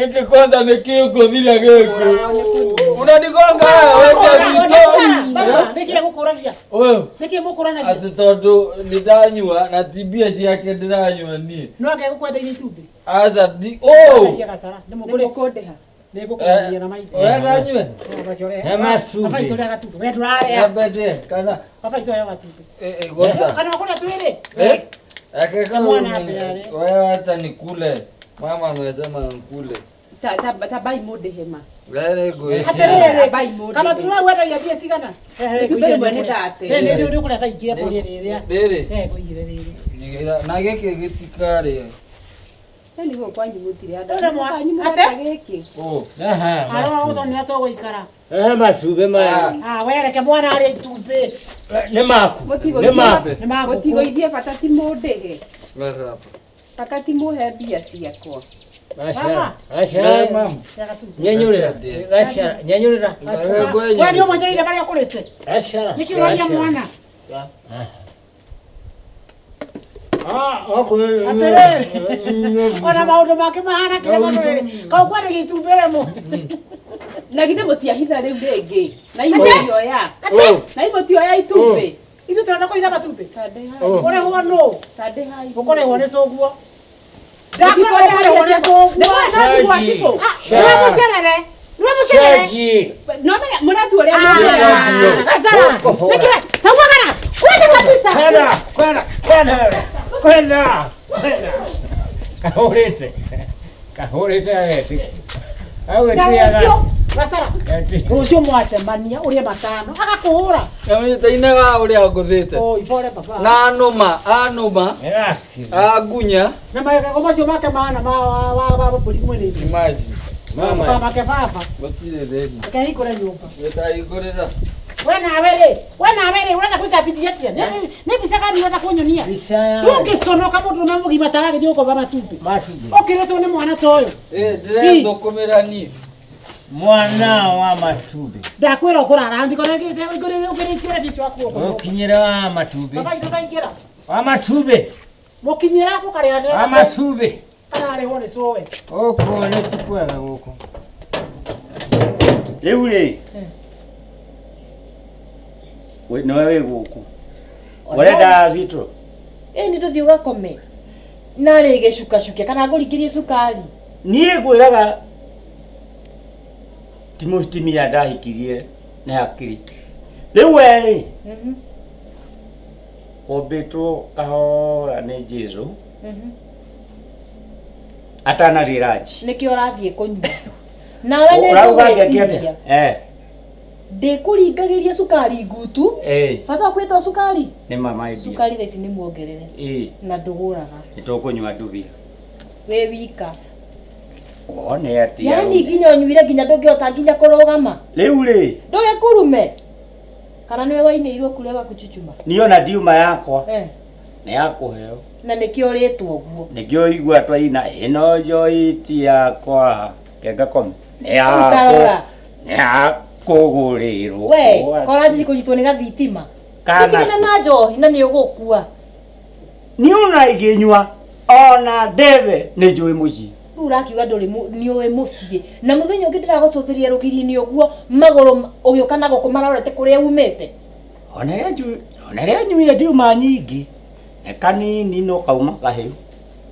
Gĩkĩ kwanza nĩ kĩngũthira gĩkĩ. Unanigonga wewe Baba, wete nĩkĩĩ gũkũragia? Ũyũ Nĩkĩĩ mũkũranagia? atĩ tondũ nĩ ndanyua na ti mbia ciake ndĩranyua niĩ. No ake gũkwendeirie itumbĩ. Aca ndi oh! Enderia gacara. Nĩ mũkũrĩ. Nĩ mũkũndĩha. Nĩ ngũkũrania na maitho. Ũrenda nyue? He matumbĩ. Baba itũ rĩa gatumbĩ. We ndũrarĩa. Nyambe ndĩe kana Baba itũ heo gatumbĩ. eh, eh, gota. Kana ũkũrĩa twĩrĩ? Eh? Akeka Mwana ambe arĩe. wewe hata nikule. Mama amesema nikule. Ta ta ta bai mũndĩhe ma. Wewe ngwĩciria. Atĩrĩrĩ, Bai mũndĩhe. kamatumbĩ mau wendagia mbia cigana? Itumbĩ rĩmwe nĩ thate. Nĩ nĩ ũkũrĩa thaa ingĩ kũrĩa rĩrĩa. Rĩrĩ. Eh, ngũigĩre rĩrĩ. Njigĩra na gĩkĩ gĩtikarĩa. Yaani gũkũ kwanyu gũtirĩ andũ. Ũrĩa mwa- Kwanyu Ate? mũreka gĩkĩ. Oh. Ehe, Arĩa gũtonera tũgũikara. Ehe, matumbĩ maya. Ah, we reke mwana arĩe itumbĩ. Nĩ maku. Nĩ Mũtigũithie maku. Nĩ ma ngũkũ. mũtigũithie bata ti mũndĩhe. Weka hapa. Bata ti mũhe mbia ciakwa. Gaciara. Eh, Gaciara. mam. Rĩa gatumbĩ. Nyenyũrĩra. Gaciara. Nyenyũrĩra. We nĩ ũmwenjereire marĩa ũkũrĩte. Gaciara. Nĩkĩ ũroria mwana? Ah, okorwo Atĩrĩrĩ. Ona maũndũ make mahana kĩrĩa rĩrĩ. Kau kwendagia itumbĩ rĩmwe. Na githĩ mũtiahitha rĩu rĩngĩ. Na imũtioya. Oh. Na imũtioya itumbĩ. Ithuĩ tũrenda kũitha matumbĩ. Ta ndĩhai. Ũrĩhwo nũ? Ta ndĩhai. Ũkũrĩhwo nĩ cũguo. Ndakwĩra ũkũrĩhwo nĩ cũguo. Nĩ cibũ. Nĩwe mũcerere. Nĩwe mũcerere. Cenji. No menya mũratua ũrĩa Ah, mũrĩa. Gacara. Nĩkĩwe? Tauagara. Kwenda kabisa. Kwenda, kwenda, kwenda, kwenda, kwenda. Kahũrĩte. Kahũrĩte ageti. Na Agwĩtia rũciũ Gacara. ageti. Rũciũ mwacemania ũrĩe matano agakũhũra. Kamĩte-inaga ũrĩa ngũthĩte. Oi, pole baba. Na anũma, anũma, Ĩraki. angunya. Na magego macio make mana ma wa wa wa mbũri mwĩrĩ. Imagine. Mama. Make baba. Gũtirĩ thĩna. Reke hingũre nyũmba. Gĩtahingũrĩra. We nawe rĩ, we nawe rĩ, ũrenda kwĩcabithia atĩa? Nĩ mbica gani ũrenda kũnyonia? Mbica ya Ndũngĩconoka mũndũ ũrũme mũgima ta wagĩthiĩ gũkomba matumbĩ. matumbĩ. Ũkĩrĩtwo nĩ mwana ta ũyũ. Eh, ndĩrethũkũmĩra niĩ. Mwana wa matumbĩ. Ndakwĩra ũkũrara ndikona ũkĩrĩtie ũrĩa bici waku ũkũ. Ũkinyĩre wa matumbĩ. Baba itũ taingĩra. Wa matumbĩ. Mũkinyĩra mũkarĩanĩra. Wa matumbĩ. Kararĩhwo nĩ cũwe. Gũkũ nĩ ti kwega gũkũ. Rĩu rĩ nĩwe wĩ gũkũ ũrenda thitũ Ĩ nĩ tũthiĩ ũgakome narĩ gĩcukacuke kana ngũringĩrie cukari niĩ ngwĩraga ti mũtumia ndahikirie nĩ hakiri rĩu we rĩ ũmbĩtwo kahora nĩ Jesũ atanathiĩ ranji nĩkĩo ũrathiĩ kũnyua nawe nĩ Ũrauga ngeke atĩa? ngũgwĩciria Eh, ndĩkũringagĩria cukari ngutu eh, bata wa kwĩtwo cukari nĩ mama idea. cukari thaa ici nĩ muongerere Ĩ, na ndũgũraga nĩ tũkũnyua ndubia wĩ wika wone atĩa yani nginya ũnyuire nginya ndũngĩhota nginya kũrũgama rĩu rĩ ndũgĩkurume kana nĩwe wainĩirwo kure wakuchuchuma niĩ ona ndiuma yakwa eh. nĩ yakũheo na nĩkĩo ũrĩtwo ũguo nĩkĩo igua twaina ĩno njoiti yakwa kengakome nĩ Rĩu tarora nĩ yakũgũrĩrwo we kora njiri kũnyitwo nĩ gathitima Kana- ũtigane na njohi na nĩ ũgũkua niĩ ona ingĩnyua ona ndebe nĩ njũĩ mũciĩ rĩu ũrakiuga ndũrĩ nĩ ũĩ mũciĩ na mũthenya ũngĩ ndĩragũcũthĩria rũgiri-inĩ ũguo magũrũ ũgĩũka na gũkũ marorete kũrĩa umĩte ona rĩrĩa nyuire ndiuma nyingĩ nĩ kanini no kauma kahĩu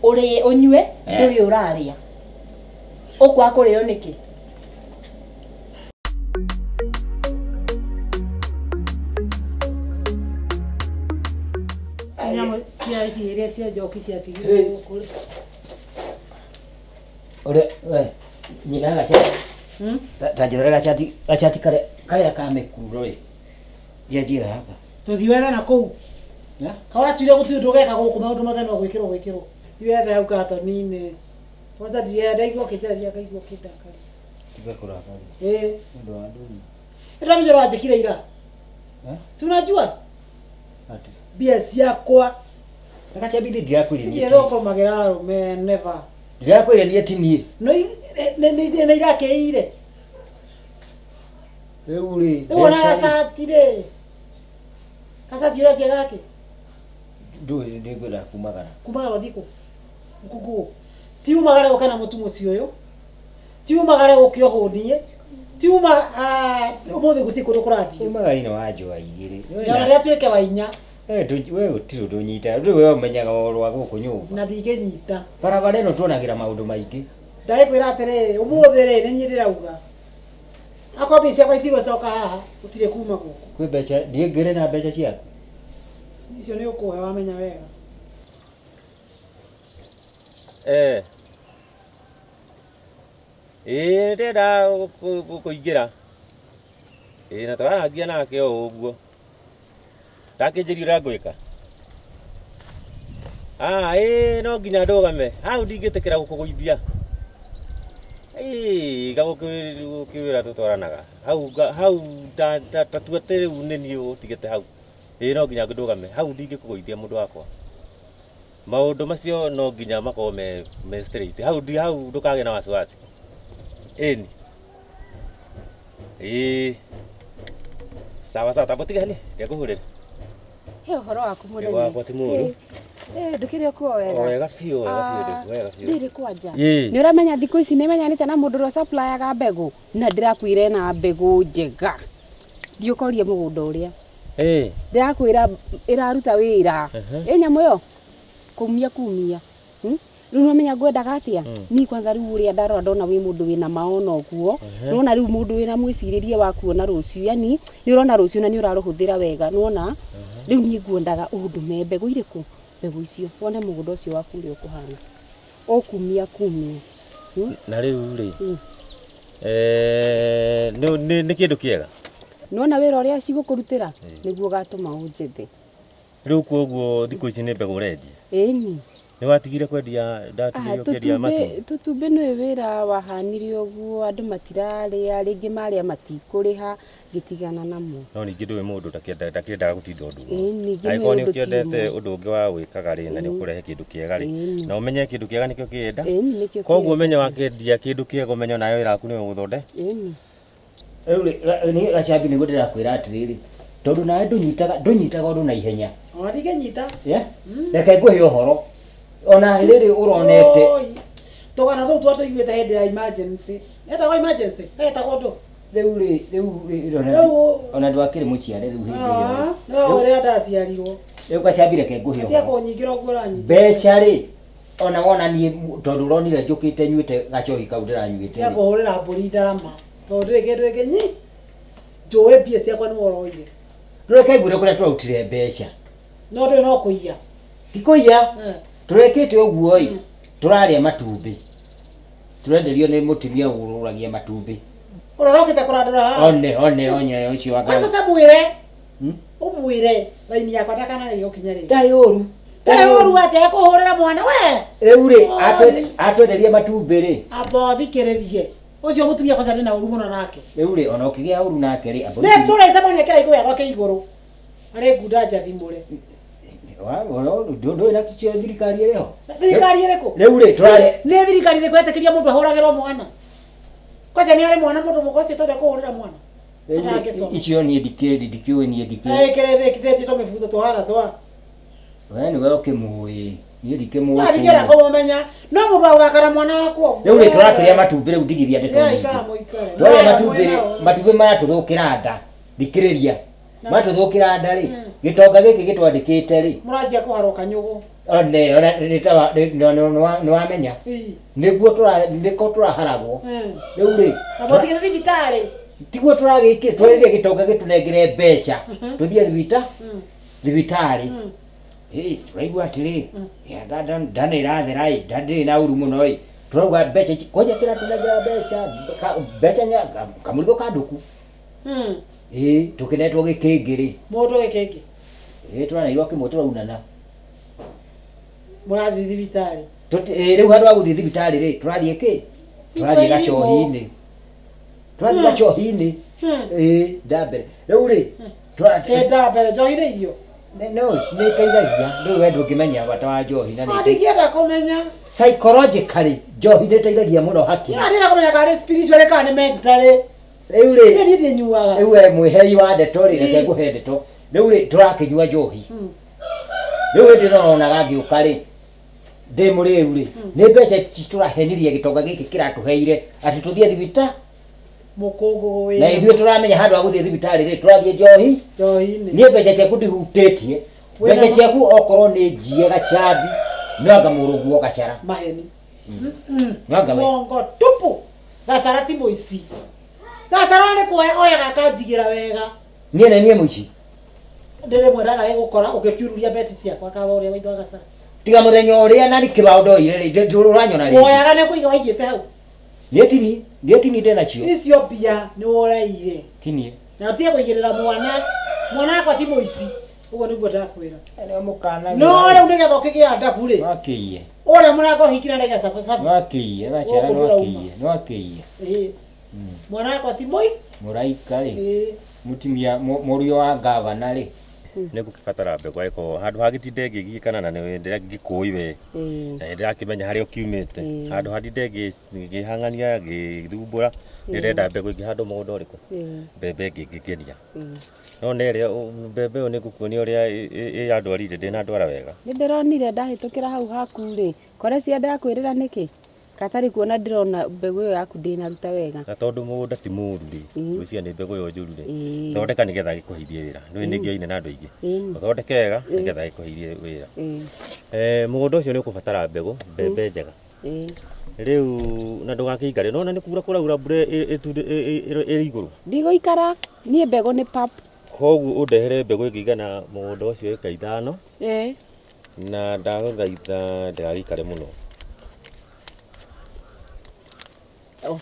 ũrĩe ũnyue Eh. ndũrĩ ũrarĩa ũkwaga kũrĩo nĩkĩ Nyamũ cia iria cia njoki ciatigirwo gũkũ. Ũrĩa we nyina gacati. Ta njethera gacati gacati karĩa karĩa ka mĩkuro ĩ. Njenjia gaka. Tũthiĩ wethe na kũu. Kawatuire gũtirĩ ũndũ ũgeka gũkũ maũndũ mothe no gwĩkĩrwo gwĩkĩrwo. Thiĩ wethe hau katoni-inĩ. Kwanza ndirenda ndaigua ũkĩnjarĩria ngaigua ũkĩndakaria. Tiga kũrakaria. Ĩĩ. Nĩ ũndũ wa ndũnyũ. Ndĩramenya ũranjĩkire ira. Eh? Si unajua? Atĩ. Mbia ciakwa. Gacabithĩ ndirakwĩrire Niĩ niĩ. thũkũmagĩra arũme never. Ndirakwĩrire niĩ ti niĩ. No nĩ irakĩire. Rĩu rĩ. Rĩu ona gacati rĩ. Gacati ũretia gakĩ? Ndũĩ nĩngwenda kumagara. Kumagara ũthiĩ kũ? Ngũkũ. Ti umagare ũke na mũtu mũciĩ ũyũ. Ti umagare gũkĩ ũhũnie. Ti uma ũmũthĩ gũtirĩ kũndũ kũrathiĩ. Umagari nĩ wa njũa igĩrĩ. Ona rĩrĩa tuĩke wa inya We gũtirĩ ũndũ ũnyitaga. Rĩu we ũmenyaga ũhoro wa gũkũ nyũmba. na ndingĩnyita. Barabara ĩno tuonagĩra maũndũ maingĩ. Ndagĩkwĩra atĩrĩrĩ, ũmũthĩ rĩ nĩ niĩ ndĩrauga. Akorwo mbia ciakwa itigũcoka haha, gũtirĩ kuma gũkũ. Kwĩ mbeca, ndiĩ ngĩrĩ na mbeca ciaku. Icio nĩ ũkũhe wamenya wega. Eh. Ĩĩ ndĩrenda kũingĩra. Ĩĩ na tũrarangia nake o ũguo. Ndakĩnjĩria ũrĩa ngwĩka. Ah, ĩĩ no nginya ndũgame. Hau ndingĩtĩkĩra gũkũgũithia. Ĩĩ gagũkĩwĩra tũtwaranaga. Hau hau ta ta tua atĩ rĩu nĩ niĩ ũtigĩte hau. Ĩĩ no nginya ndũgame. Hau ndingĩkũgũithia mũndũ wakwa. Maũndũ macio no nginya makorwo me me straight. Hau ndi hau ndũkagĩe na wasiwasi. Ĩni. Ĩĩ. Sawa sawa, tamba ũtige ni, ndekũhũrĩra. He ũhoro waku mũnene. Wakwa ti mũũru. Eh, ndũkĩrĩ o kuo wega. O wega biũ, wega biũ, wega biũ. Rĩrĩ kwanja. Ĩĩ. Nĩ ũramenya thikũ ici nĩ menyanĩte na mũndũ ũrĩa supplyaga mbegũ na ndĩrakwĩra ena mbegũ njega. Thiĩ ũkorie mũgũnda ũrĩa. Ĩĩ. Ndĩrakwĩra ĩraruta wĩra. Ĩ nyamũ ĩyo kumia kumia. Rĩu nĩwamenya ngwendaga atĩa? Niĩ kwanza rĩu ũrĩa ndarora ndona wĩ mũndũ wĩna maono ũguo. Nĩwona rĩu mũndũ wĩna mwĩcirĩrie wa kuona rũciũ, yani nĩ ũrona rũciũ na nĩ ũrarũhũthĩra wega, nĩwona? Rĩu niĩ ngwendaga ũndũme mbegũ irĩkũ? Mbegũ icio, wone mũgũnda ũcio waku ũrĩa ũkũhana. Ũkumia kumia. Na rĩu rĩ, nĩ kĩndũ kĩega? Nĩwona wĩra ũrĩa cigũkũrutĩra? Nĩguo ũgatũma ũnjethe. Rĩu koguo thikũ ici nĩ mbegũ ũrendia? Ĩni. Nĩ watigire kwendia, ndatigire ũkĩendia matumbĩ? Tũtumbĩ nĩ wĩra wahanire ũguo, andũ matirarĩa, rĩngĩ marĩa matikũrĩha, ngĩtigana namo. No ningĩ ndũĩ mũndũ ndakĩendaga gũtinda ũndũ ũmwe. Ĩni, ningĩ Angĩkorwo nĩ nĩ ũndũ ũkĩendete ti ũndũ ũngĩ wa gwĩkaga rĩ, na nĩ ũkũrehe kĩndũ kĩega rĩ, na ũmenye kĩndũ kĩega nĩkĩo kĩenda. Ĩni, nĩkĩo Koguo kĩenda. ũmenye wakĩendia kĩndũ kĩega ũmenye onawe wĩra waku nĩwe ũgũthondeka. Ĩni. Rĩu rĩ, niĩ Gacambi nĩguo ndĩrakwĩra atĩrĩrĩ, tondũ nawe ndũnyitaga ũndũ na ihenya. Ona ndingĩnyita. Reke ngũhe ũhoro. Ona rĩrĩ ũronete. Tũgana tũu twatũiguĩte hĩndĩ ya emergency. Etagwo emergency? Etagwo ndũ? Rĩu rĩ, rĩu rĩ, ona ndwakĩrĩ mũciare rĩu hĩndĩ ĩyo. No ũrĩa ndaciarirwo. Rĩu Gacambi reke ngũhe Tia ũhoro. kũnyingĩra ũguo ũranyingĩra. Mbeca rĩ, ona wona niĩ tondũ ũronire njũkĩte nyuĩte gacohi kau ndĩranyuĩte. Tia kũhũrĩra mbũri ndarama. Tondũ ndũrĩ kĩndũ ĩngĩ njũĩ mbia ciakwa nĩwe ũroire. Reke ngwĩre kũrĩa tũrarutire mbeca. No ndũrĩ no kũiya. Ti kũiya. Tũrekĩte ũguo ĩ, tũrarĩa matumbĩ. Tũrenderio nĩ mũtumia ũrũragia matumbĩ. Ũrĩa ũrokĩte kũrandũra haha. One, one, one, ũcio wa Kwanza ta mwĩre. Ũmwĩre raini yakwa ndakanagerie gũkinya rĩngĩ. Ndarĩ ũru. Ndarĩ ũru atĩa ekũhũrĩra mwana we. Rĩu rĩ, atwenderia matumbĩ rĩ. Amba ũthikĩrĩrie. Ũcio mũtumia kwanza ndĩ na ũru mũno nake. Rĩu rĩ, ona ũkĩgĩa ũru nake rĩ, amba Nĩ tũrecemania kĩraikũ gĩakwa kĩ igũrũ. Arĩ ngunda njathimũre. Ndũĩ na kĩo thirikari ĩrĩ ho? Thirikari ĩrĩkũ? Rĩu rĩ, tũrarĩa. Nĩ thirikari ĩrĩkũ yetĩkĩria mũndũ ahũragĩrwo mwana? Kwanja nĩ arĩ mwana mũndũ mũka ũcio tondũ ekũhũrĩra mwana. Ndangĩcoma. Icio niĩ ndikĩrĩ, ndikĩũĩ niĩ ndikĩũĩ. Ĩkĩrĩkithĩtie tũmĩbuto tũhana twa. We nĩwe ũkĩmũĩ. Niĩ ndikĩmũĩ. Ndigĩra kũmũmenya. No mũndũ wa gũthaka na mwana wakwa ũguo. Rĩu rĩ, tũrakĩrĩa matumbĩ rĩu ndigithia ndeto Yeah, nyingĩ. ikara mũikare. Twarĩa matumbĩ rĩ, matumbĩ maratũthũkĩra nda. Thikĩrĩria. Matũthũkĩra nda rĩ, gĩtonga gĩkĩ gĩtwandĩkĩte rĩ. Mũranjia kũharwo kanyũgũ. One, ona nĩ wamenya. Nĩguo nĩko tũraharagwo. Rĩu rĩ, Na mũtigĩte thibitarĩ. tiguo tũragĩkire, twarĩrie gĩtonga gĩtũnengere mbeca. Tũthiĩ thibitarĩ. Ĩ, tũraigua atĩrĩ, anga nda nĩ ĩrathera ĩ, nda ndĩrĩ na ũru mũno ĩ. Tũrauga mbeca ici, kwanja kĩratũnengera mbeca, mbeca kamũrigo ka nduku. Ĩ, tũkĩnetwo gĩkĩngĩ rĩ. Mũndũ gĩkĩngĩ. Ĩ, tũraneirwo kĩmwe tũraunana. Mũrathiĩ thibitarĩ. Rĩu handũ ha gũthiĩ thibitarĩ rĩ, tũrathiĩ kĩ? Tũrathiĩ gacohi-inĩ. Tũrathiĩ gacohi-inĩ. Ĩ, ndambere. Rĩu rĩ, Kĩnda mbere njohi nĩ irio. No, nĩ ĩteithagia. Rĩu we ndũngĩmenya bata wa njohi na nĩ Ndingĩenda kũmenya. Psychologically, njohi nĩ ĩteithagia mũno hakiri. Ndĩrenda kũmenya kana nĩ spiritually kana nĩ mentally. Rĩu rĩ, Niĩ ndinyuaga. Rĩu we mwĩhei wa ndeto rĩ, reke ngũhe ndeto. Rĩu rĩ, tũrakĩnyua njohi. Rĩu hĩndĩ ĩno ũronaga ngĩũka rĩ, Ndĩ mũrĩu rĩ, nĩ mbeca ici tũrahenirie gĩtonga gĩkĩ kĩratũheire atĩ tũthiĩ thibita Mũkũngũgũ wĩ na ithuĩ tũramenya handũ ha gũthiĩ thibitarĩ rĩ tũrathiĩ njohi. Njohi-inĩ. Niĩ mbeca ciaku ndihutĩtie. Wĩna Mbeca ciaku okorwo nĩ njie gacambi no anga mũrũguo gacara. Maheni. No anga we. Uongo tupu. Gacara ti mũici. Gacara nĩ kuoya oyaga akanjigĩra wega. Niĩ nĩ niĩ mũici. Ndĩrĩ mwe ndanaĩ gũkora ũgĩkiururia beti ciakwa kawa ũrĩa waitho gacara. Tiga mũthenya ũrĩa nani kĩbaũ ndoire rĩ, ũranyona rĩngĩ. Kuoyaga nĩ kũiga waigĩte hau. Niĩ tini, niĩ tini ndĩ nacio. Icio mbia nĩ woreire. Tini. Na ũtige kũigĩrĩra mwana. Mwana wakwa ti mũici. Ũguo nĩguo ndakwĩra. Nĩ mũkanagira. No rĩu nĩgetha ũkĩgĩa ndabu rĩ. Nwakĩiye. Ũrĩa mũrango hingĩra na gacabacabu. Nwakĩiye gacara Gũkũ ndũrauma. nwakĩiye nwakĩiye. Ĩĩ. Mwana wakwa ti mũi. Mũraika rĩ. Ĩĩ. Mũtumia mũriũ wa gavana rĩ. Nĩ ngũkĩbatara mbegũ angĩkorwo handũ hagĩtinde ngĩgiĩkana na nĩ ngĩkũĩ we na nĩ ndĩrakĩmenya harĩa ũkiumĩte handũ handinde ngĩhang'ania ngĩthumbũra ndĩrenda mbegũ ĩngĩ handũ mũgũnda ũrĩkũ mbembe ĩngĩ ĩngĩngenia no nĩ ĩrĩa mbembe ĩyo nĩ ngũkuonia ũrĩa ĩyandwarire ndĩnandwara wega. Nĩ ndĩronire ndahĩtũkĩra hau haku rĩ, kore cia ndakwĩrĩra nĩkĩ? Katarĩ kuona ndĩrona mbegũ ĩyo yaku ndĩnaruta wega. Na tondũ mũgũnda ti mũru rĩ, ngwĩciria nĩ mbegũ ĩyo njũru rĩ, thondeka nĩgetha gĩkũheithie wĩra. Nĩũĩ nĩ ngĩoine na andũ aingĩ. Ũthondeke wega nĩgetha gĩkũheithie wĩra. Mũgũnda ũcio nĩ ũkũbatara mbegũ, mbembe njega. Rĩu na ndũgakĩikare, nĩwona nĩ kura kũraura mbura ĩrĩ igũrũ. Ndigũikara, niĩ mbegũ nĩ pap. Koguo ũndehere mbegũ ĩngĩigana mũgũnda ũcio ĩka 5. Na ndagũthaitha ndĩgagĩikare mũno. Oh,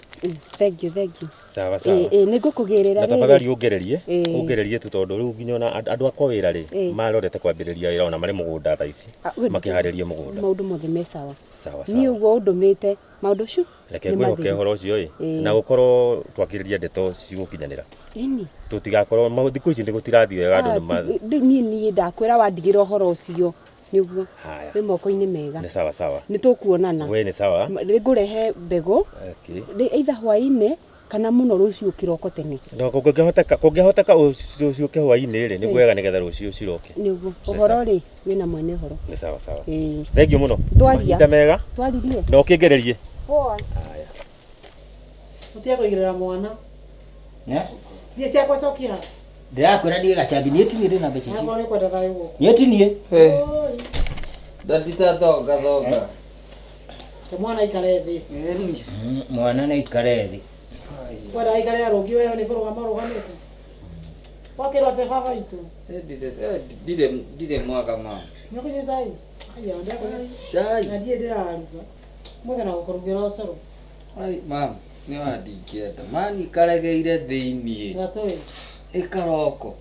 thank you, thank you. Sawa sawa. Nĩ ngũkũgĩrĩra Na rĩrĩ. tafadhali ũngererie, ũngererie tu tondũ rĩu nginya ona andũ akwa wĩra rĩ, marorete kwambĩrĩria wĩra ona marĩ mũgũnda thaa ici, makĩharĩria mũgũnda. Maũndũ mothe me sawa. Sawa Niĩ sawa. ũguo ũndũmĩte maũndũ cu. Reke nĩ ngwĩhoke mathiru. ũhoro ũcio ĩ, na gũkorwo twakĩrĩria ndeto cigũkinyanĩra. Ĩni. Tũtigakorwo thikũ ici nĩ gũtirathiĩ wega andũ nĩ ma Rĩu niĩ ndakwĩra wandigĩra ũhoro ũcio nĩguo. Haya. Wĩ moko-inĩ mega. Nĩ sawa sawa. Nĩ tũkuonana. We nĩ sawa. Nĩ ngũrehe mbegũ. Okay. Either hwaĩ-inĩ kana mũno rũciũ kĩroko tene. No kũngĩhoteka rũciũ hwaĩ-inĩ rĩ, nĩ wega nĩgetha rũciũ ciroke. Nĩguo. Ũhoro rĩ, wĩna mwene ũhoro. Nĩ sawa sawa. Ĩĩ. Thengiũ mũno. Twaria. Mahinda mega. Twaririe. Na ũkĩngererie. Poa. Haya. Ũtige kũigĩrĩra mwana. Ne? Mbia ciakwa cokia hau. Ndĩrakwĩra niĩ gacambi niĩ tiniĩ ndĩna mbeca icio. Akorwo nĩ kwenda thayũ gũkũ. Niĩ tiniĩ. Ndadi ta thonga thonga. Ke mwana aikare thĩ. Mwana nĩ aikare thĩ. Kwenda aikare arũngi weho nĩ kũrũgama ũrũgamĩte. Wakĩrwo atĩ baba witũ. Ndirĩ mwaga mama. Nĩ ũkũnyua cai? Aya, ndekũnyua. Cai. Na ndiĩ ndĩraruga. Mũthĩ na gũkũrugĩra ũcũrũ. Ai mama, nĩ wandingĩenda. Mani karegeire thĩiniĩ. Gatũĩ. Ĩkaroko.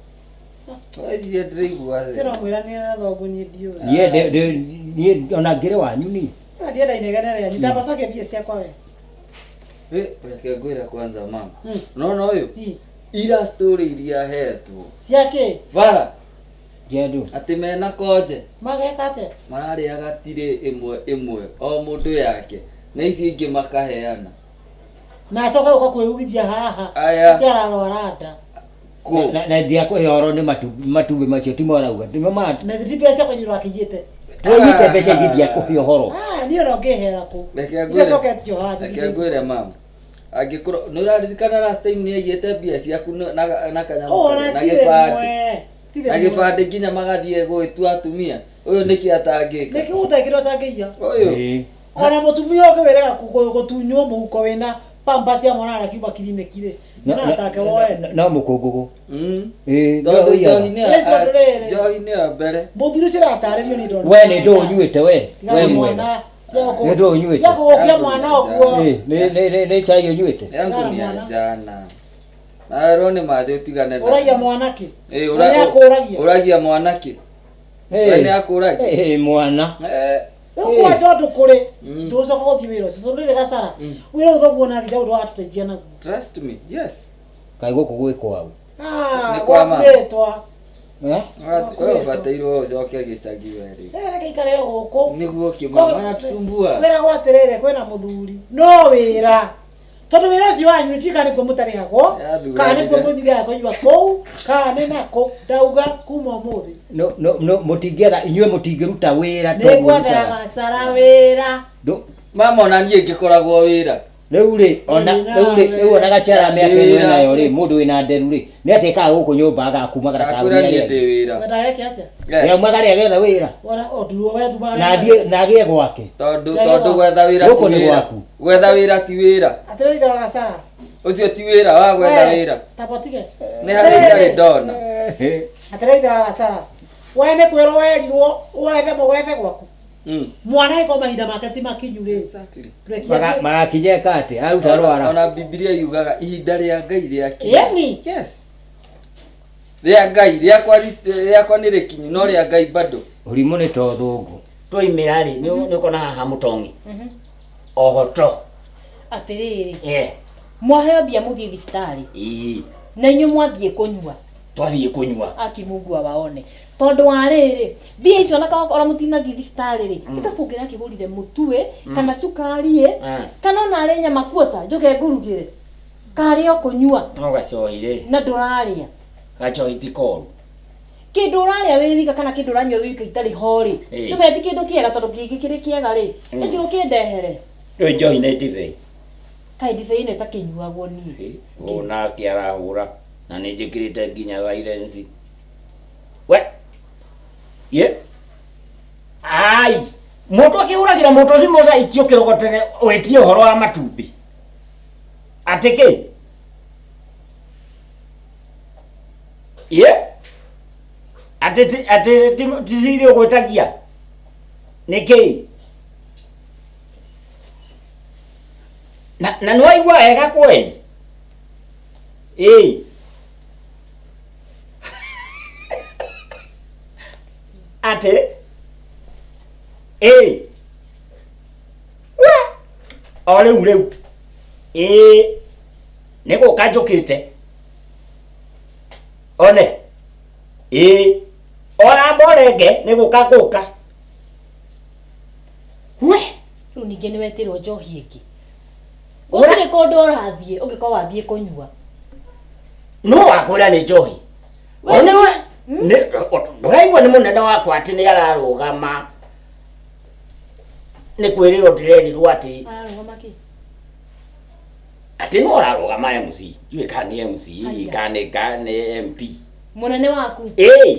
Weciria ndĩraigua Ũcio no mwĩranĩre na thoguo niĩ ndiũĩ. Niĩ ona ngĩrĩ wanyu niĩ. Ndienda inegene rĩanyu. Ndamba cokia mbia ciakwa we. Reke ngwĩre kwanza mama. Unaona ũyũ? Ira story iria hetwo. Ciakĩ? Bara. Njendu. Atĩ mena konje. Mageka atĩa? Mararĩaga tirĩ ĩmwe ĩmwe o mũndũ yake na ici ingĩ makaheana. Na acoka gũka kwĩugithia haha. Aya. Atĩ ararwara nda. Na ndiakũhe ũhoro nĩ matumbĩ macio timo arauga. Nĩmo ma Na ti mbia ciakwa inyuĩ ũrakĩiyĩte. twaiyĩte mbeca ingĩ ndiakũhe ũhoro. Ah, niĩ ona ũngĩhera kũ. Reke ngwĩre. Iria coketio haha. Reke ngwĩre mama. Angĩkorwo nĩ ũraririkana last time nĩ aiyĩte mbia ciaku na kanyamũ Oh, karĩa, na na ti gĩbandĩ. rĩmwe. Ti Na rĩmwe. gĩbandĩ nginya magathiĩ gwĩtua atumia. Ũyũ nĩkĩ atangĩka? Nĩkĩ ũtangĩra ũtangĩiya? Ũyũ. Ona mũtumia ũngĩ wĩrega gũtunywo mũhuko wĩna pamba cia mwana arĩa kiuma kiriniki rĩ. No atake woe. No mũkũngũgũ. Ĩĩ, Tondũ no ũiyaga. njohi nĩyo- Ĩ, tondũ rĩrĩ. njohi nĩyo mbere. Mũthuri ũcio ũratarĩrio nĩ ndona. We nĩ ndũ ũnyuĩte we. We mwega. Nĩ ndũ ũnyuĩte. Tiga kũgũkia mwana ũguo. Ĩ, nĩ cai ũnyuĩte. Yangu nĩ ya njana. Na rwo nĩ mathĩ ũtigane na. Ũragia mwana kĩ? Ĩ, Na nĩ akũragia. Ũragia mwana kĩ? We nĩ akũragia. Ĩ, mwana. Rĩu kwanja ũndũ kũrĩ ndũgũcoka gũthiĩ wĩra ũcio tondũ ndũrĩ gacara. Wĩra ũyũ thoguo na thita ũndũ watũteithia naguo. Trust me. Yes. Kaĩ gũkũ gwĩ kwau. Ah, Nĩ kwa mama. gwakurĩtwa. Eh? Wewe ũbatairwo ũcoke gĩcagi we rĩu. Eh, reke ikare gũkũ. Nĩguo kĩmama anatusumbua. Wĩragwo atĩrĩrĩ kwĩna mũthuri. No wĩra. Tondũ wĩra ũcio wanyu ndiũĩ kana nĩkuo mũtarĩhagwo, kana nĩkuo mũthiaga kũnyua kũu, kana nĩ nakũ, ndauga kuma ũmũthĩ. No no no mũtingĩetha inyuĩ mũtingĩruta wĩra Nĩ ngwethera gacara wĩra. Mama ona niĩ ngĩkoragwo wĩra. Rĩu rĩ ona rĩu rĩ rĩu ona gacara mĩaka ĩno ĩnayo rĩ mũndũ wĩna nderu rĩ nĩ atĩkaga gũkũ nyũmba agakumagara Ndakwĩra niĩ ndĩ wĩra. Wendaga eke atĩa? Yes. Aumagare agetha wĩra Wona ũnduruo we ndumaga. na athiĩ na agĩe gwake. Tondũ tondũ gwetha wĩra ti Gũkũ nĩ wĩra. gwaku. Gwetha wĩra ti wĩra. Atĩrĩrĩ ithe wa gacara. Ũcio ti wĩra wa gwetha wĩra. Tamba ũtige. Nĩ harĩ itarĩ ndona. Atĩrĩrĩ ithe wa gacara. We nĩ kwĩrwo werirwo wethe wethe gwaku. Mwana angĩkorwo mahinda make ti makinyu rĩ. Rekia Magakinyeka atĩ aruta rwara. Ona Bibilia yugaga ihinda rĩa Ngai rĩakinya. Ĩni. Yes. Rĩa Ngai rĩakwa rĩakwa nĩ rĩkinyu no rĩa Ngai bado. Ũrimũ nĩ ta ũthũngũ. Twaimĩra rĩ nĩ ũkona haha mũtongi ohoto Atĩrĩrĩ. Eh. Mwaheo mbia mũthiĩ thibitarĩ. Ĩĩ. Na inyuĩ mwathiĩ kũnyua. Twathiĩ kũnyua. Aki Mungu awaone. Tondũ wa rĩrĩ, mbia icio ona korwo mũtinathiĩ thibitarĩ rĩ, Mm. ti kaba ũngĩrakĩgũrire mũtu ĩ, Mm. kana cukari ĩ, kana ona arĩ nyama kuota njũke ngũrugĩre. Karĩ o kũnyua No gacohi rĩ. na ndũrarĩa. Gacohi ti koru. Kĩndũ ũrarĩa wĩ wika kana kĩndũ ũranyua wĩ wika itarĩ ho rĩ, Ĩĩ. nĩũmenya ti kĩndũ kĩega tondũ kĩngĩ kĩrĩ kĩega rĩ, Mm. nĩkĩo ũkĩndehere. Rĩu njohi nĩ ndibei. Kaĩ ndibei ĩno ĩtakĩnyuagwo niĩ. Ũũ nake arahũra na nĩ njĩkĩrĩte nginya silence. We. Ye. Ai. Mũndũ akĩhũragĩra mũndũ thimũ thaa ici ũkĩrogotere wĩtie ũhoro wa matumbĩ. Atĩ kĩ? Ye. Atĩ ti atĩ ti ti ciri ũgwĩtagia. Nĩ kĩ? Na na nĩwaigua wega kweli? Ĩĩ. Atĩ ĩĩ. We. O rĩu rĩu. Ĩĩ. Nĩ gũka njũkĩte. One. Ĩĩ. Ona mborenge nĩ gũka ngũka. We. Rĩu ningĩ nĩ wetĩrwo njohi ĩngĩ. Gũtirĩ kũndũ ũrathiĩ ũngĩkorwo wathiĩ kũnyua. No wakwĩra nĩ njohi. We One we. Nĩ ndũraigua nĩ mũnene wakwa atĩ nĩ ararũgama. Nĩ kwĩrĩrwo ndĩrerirwo atĩ Ararũgama kĩ? atĩ no ararũgama MC. Ndiũĩ kana nĩ MC Haiya. kana nĩ kana nĩ MP. Mũnene waku. Ĩĩ.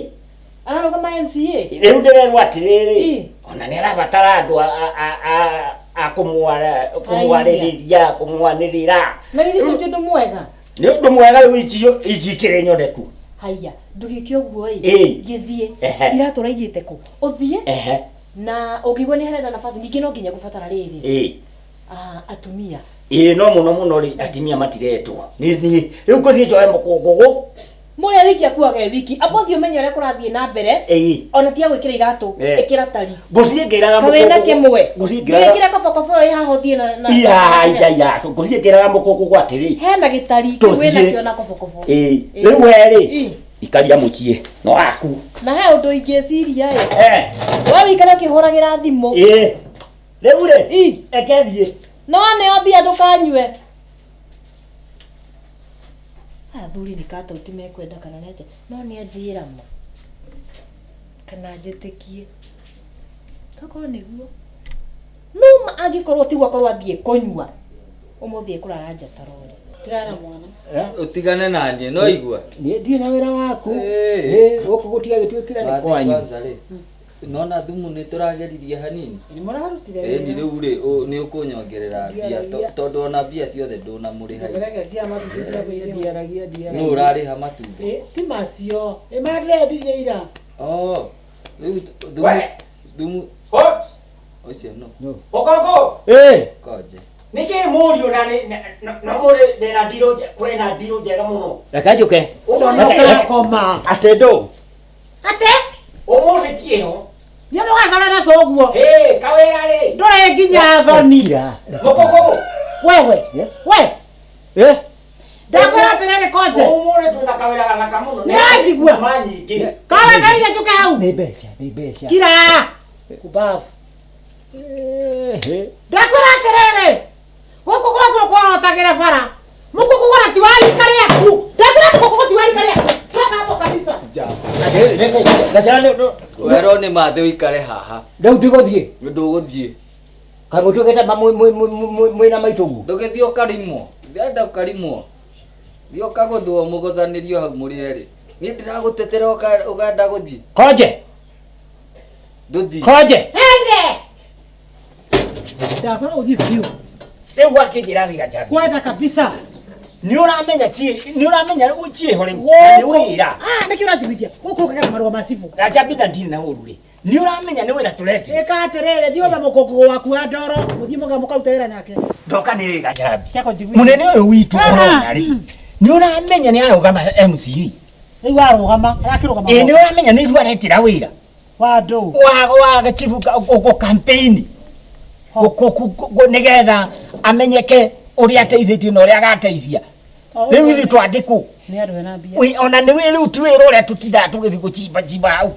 Ararũgama MCA? Rĩu ndĩrerwo atĩrĩrĩ ona nĩ arabatara andũ a kũmwarĩrĩria kũmwanĩrĩra. Na githĩ ũcio ti ũndũ mwega? Nĩ ũndũ mwega rĩu icio ici ikĩrĩ nyoneku. Haiya, ndũgĩke ũguo ĩ. Ĩĩ. Gĩthiĩ. Ehe. Iratũ ũraigĩte kũ? Ũthiĩ Ehe. na ũngĩigua nĩ harenda nafasi ningĩ no nginya ngũbatara rĩrĩ. Ĩĩ. Ah, atumia. Ĩĩ no mũno mũno rĩ atumia matiretwo. Nĩ niĩ rĩu ngũthiĩ njoe mũkũngũgũ. Mũrĩa wiki akuaga e wiki. Amba ũthiĩ ũmenye ũrĩa kũrathiĩ na mbere. Ĩĩ. Ona tiga gwĩkĩra iratũ, Eh. ĩkĩra tari. Ngũthiĩ ngĩraga Kawĩna kĩmwe. Ngũthiĩ ngĩraga. Ndũgĩkĩre kobokobo ĩyo ĩ haha ũthiĩ na na. Iya ija iratũ. Ngũthiĩ ngĩraga mũkũngũgũ atĩrĩ. Hena gĩtari kĩu wĩna Tũthiĩ. kĩo na kobokobo. Ĩĩ. Ĩĩ. Rĩu we rĩ Ĩĩ. ikaria mũciĩ no waku. Na he ũndũ ingĩciria ĩ. Eh. We wĩikare ũkĩhũragĩra thimũ. Ĩĩ. Rĩu rĩ reke thiĩ. No nĩo mbia ndũkanyue. Athuri nĩ katauti mekwenda kana nĩ atĩa no nĩ anjĩra ma kana njĩtĩkie tokorwo nĩguo no ma angĩkorwo tiguo akorwo athiĩ kũnyua ũmũthĩ ekũrara nja ta rori. Tigana na mwana. Ũtigane na niĩ no igua. Niĩ ndirĩ na wĩra waku. Ĩĩ gũkũ gũtigagĩtuĩkĩra nĩ kwanyu. Kwanza rĩ. Nona thumu nĩ tũrageririe hanini. Nĩ mũrarutire Ĩni wĩra. rĩu rĩ nĩ ũkũnyongerera mbia Ndiaragia. tondũ ona mbia ciothe ndũnamũrĩha. Ndũrege cia matumbĩ cia kwĩrĩma. Ndiaragia Nũ ũrarĩha matumbĩ? Ĩ, ti macio. Ĩ marĩa ndĩrendirie ira. Oh, rĩu thumu We. thumu What? ũcio nũ? Mũkũngũ. Ĩĩ. Konje. Nĩkĩ mũriũ na nĩ no mũrĩ ndĩna ndirũ kwĩna ndirũ njega mũno. Reke njũke. Conoka koma. Atĩ ndũ. Atĩ? Ũmũthĩ ciĩho. Nĩ mũgacora na coguo. Ĩĩ kawĩra rĩ. Ndũrĩ nginya thoni. Mũkũngũ. Wewe. We. Eh. Ndakwĩra atĩrĩrĩ konje. Ũmũthĩ twĩna kawĩra gathaka mũno. Nĩ ũranjigua? Ma nyingĩ. Kawa ndaire njũke hau. Nĩ mbeca, nĩ mbeca. Kira. Kubavu. Ndakwĩra atĩrĩrĩ. Gũkũ gwakwa kwarotagĩra bara. Mũkũkũgũra ti wa rika rĩaku. Ndambĩra mũkũkũgũ ti wa rika rĩaku. Toka hapo kabisa. Gacara nĩ Werwo nĩ mathĩ ũikare haha. Rĩu ndigũthiĩ. Ndũgũthiĩ. Kaĩ mũtuĩkĩte ma mwĩna maitũ guo? Ndũgĩthiĩ ũkarimwo. Ndĩrenda ũkarimwo. Thiĩ ũkagũthwo mũgũthanĩrio hau mũrĩ erĩ. Niĩ ndĩragũtetera ũkenda gũthiĩ. Konje. Ndũthiĩ. Konje. Enje. Ndakwĩra ũthiĩ biũ. Rĩu wakĩnjĩra thiĩ Gacambi. Kwenda kabisa. Nĩ ũramenya chiĩ, nĩ ũramenya rĩu chiĩho rĩu. Na nĩ wĩra. Ah, nĩkĩ ũranjiguithia? Gũkũ ũkagera marũa ma cibũ. Gacambi na ndirĩ na ũru rĩ. Nĩ ũramenya nĩ wĩra tũreti. Ĩka atĩrĩrĩ, thiĩ wethe mũkũngũgũ waku wa ndoro, mũthiĩ mũkaruta wĩra nake. Ndoka nĩ rĩ Gacambi. Tiga kũnjiguithia. Mũnene ũyũ witũ Ah. ũrona rĩ. Nĩ ũramenya nĩ arũgama MCA. Rĩu arũgama, arakĩrũgama. Ĩ nĩ ũramenya nĩ ithuĩ aretĩra wĩra. Wa ndũ. Wa gachibu gũ campaign. Nĩgetha amenyeke ũrĩa ateithĩtie na ũrĩa agateithia. Rĩu ithuĩ twandĩkwo. Nĩ andũ ena mbia. Ona nĩ wĩra rĩu ti wĩra ũrĩa tũtindaga tũgĩthiĩ gũchimba chimba hau.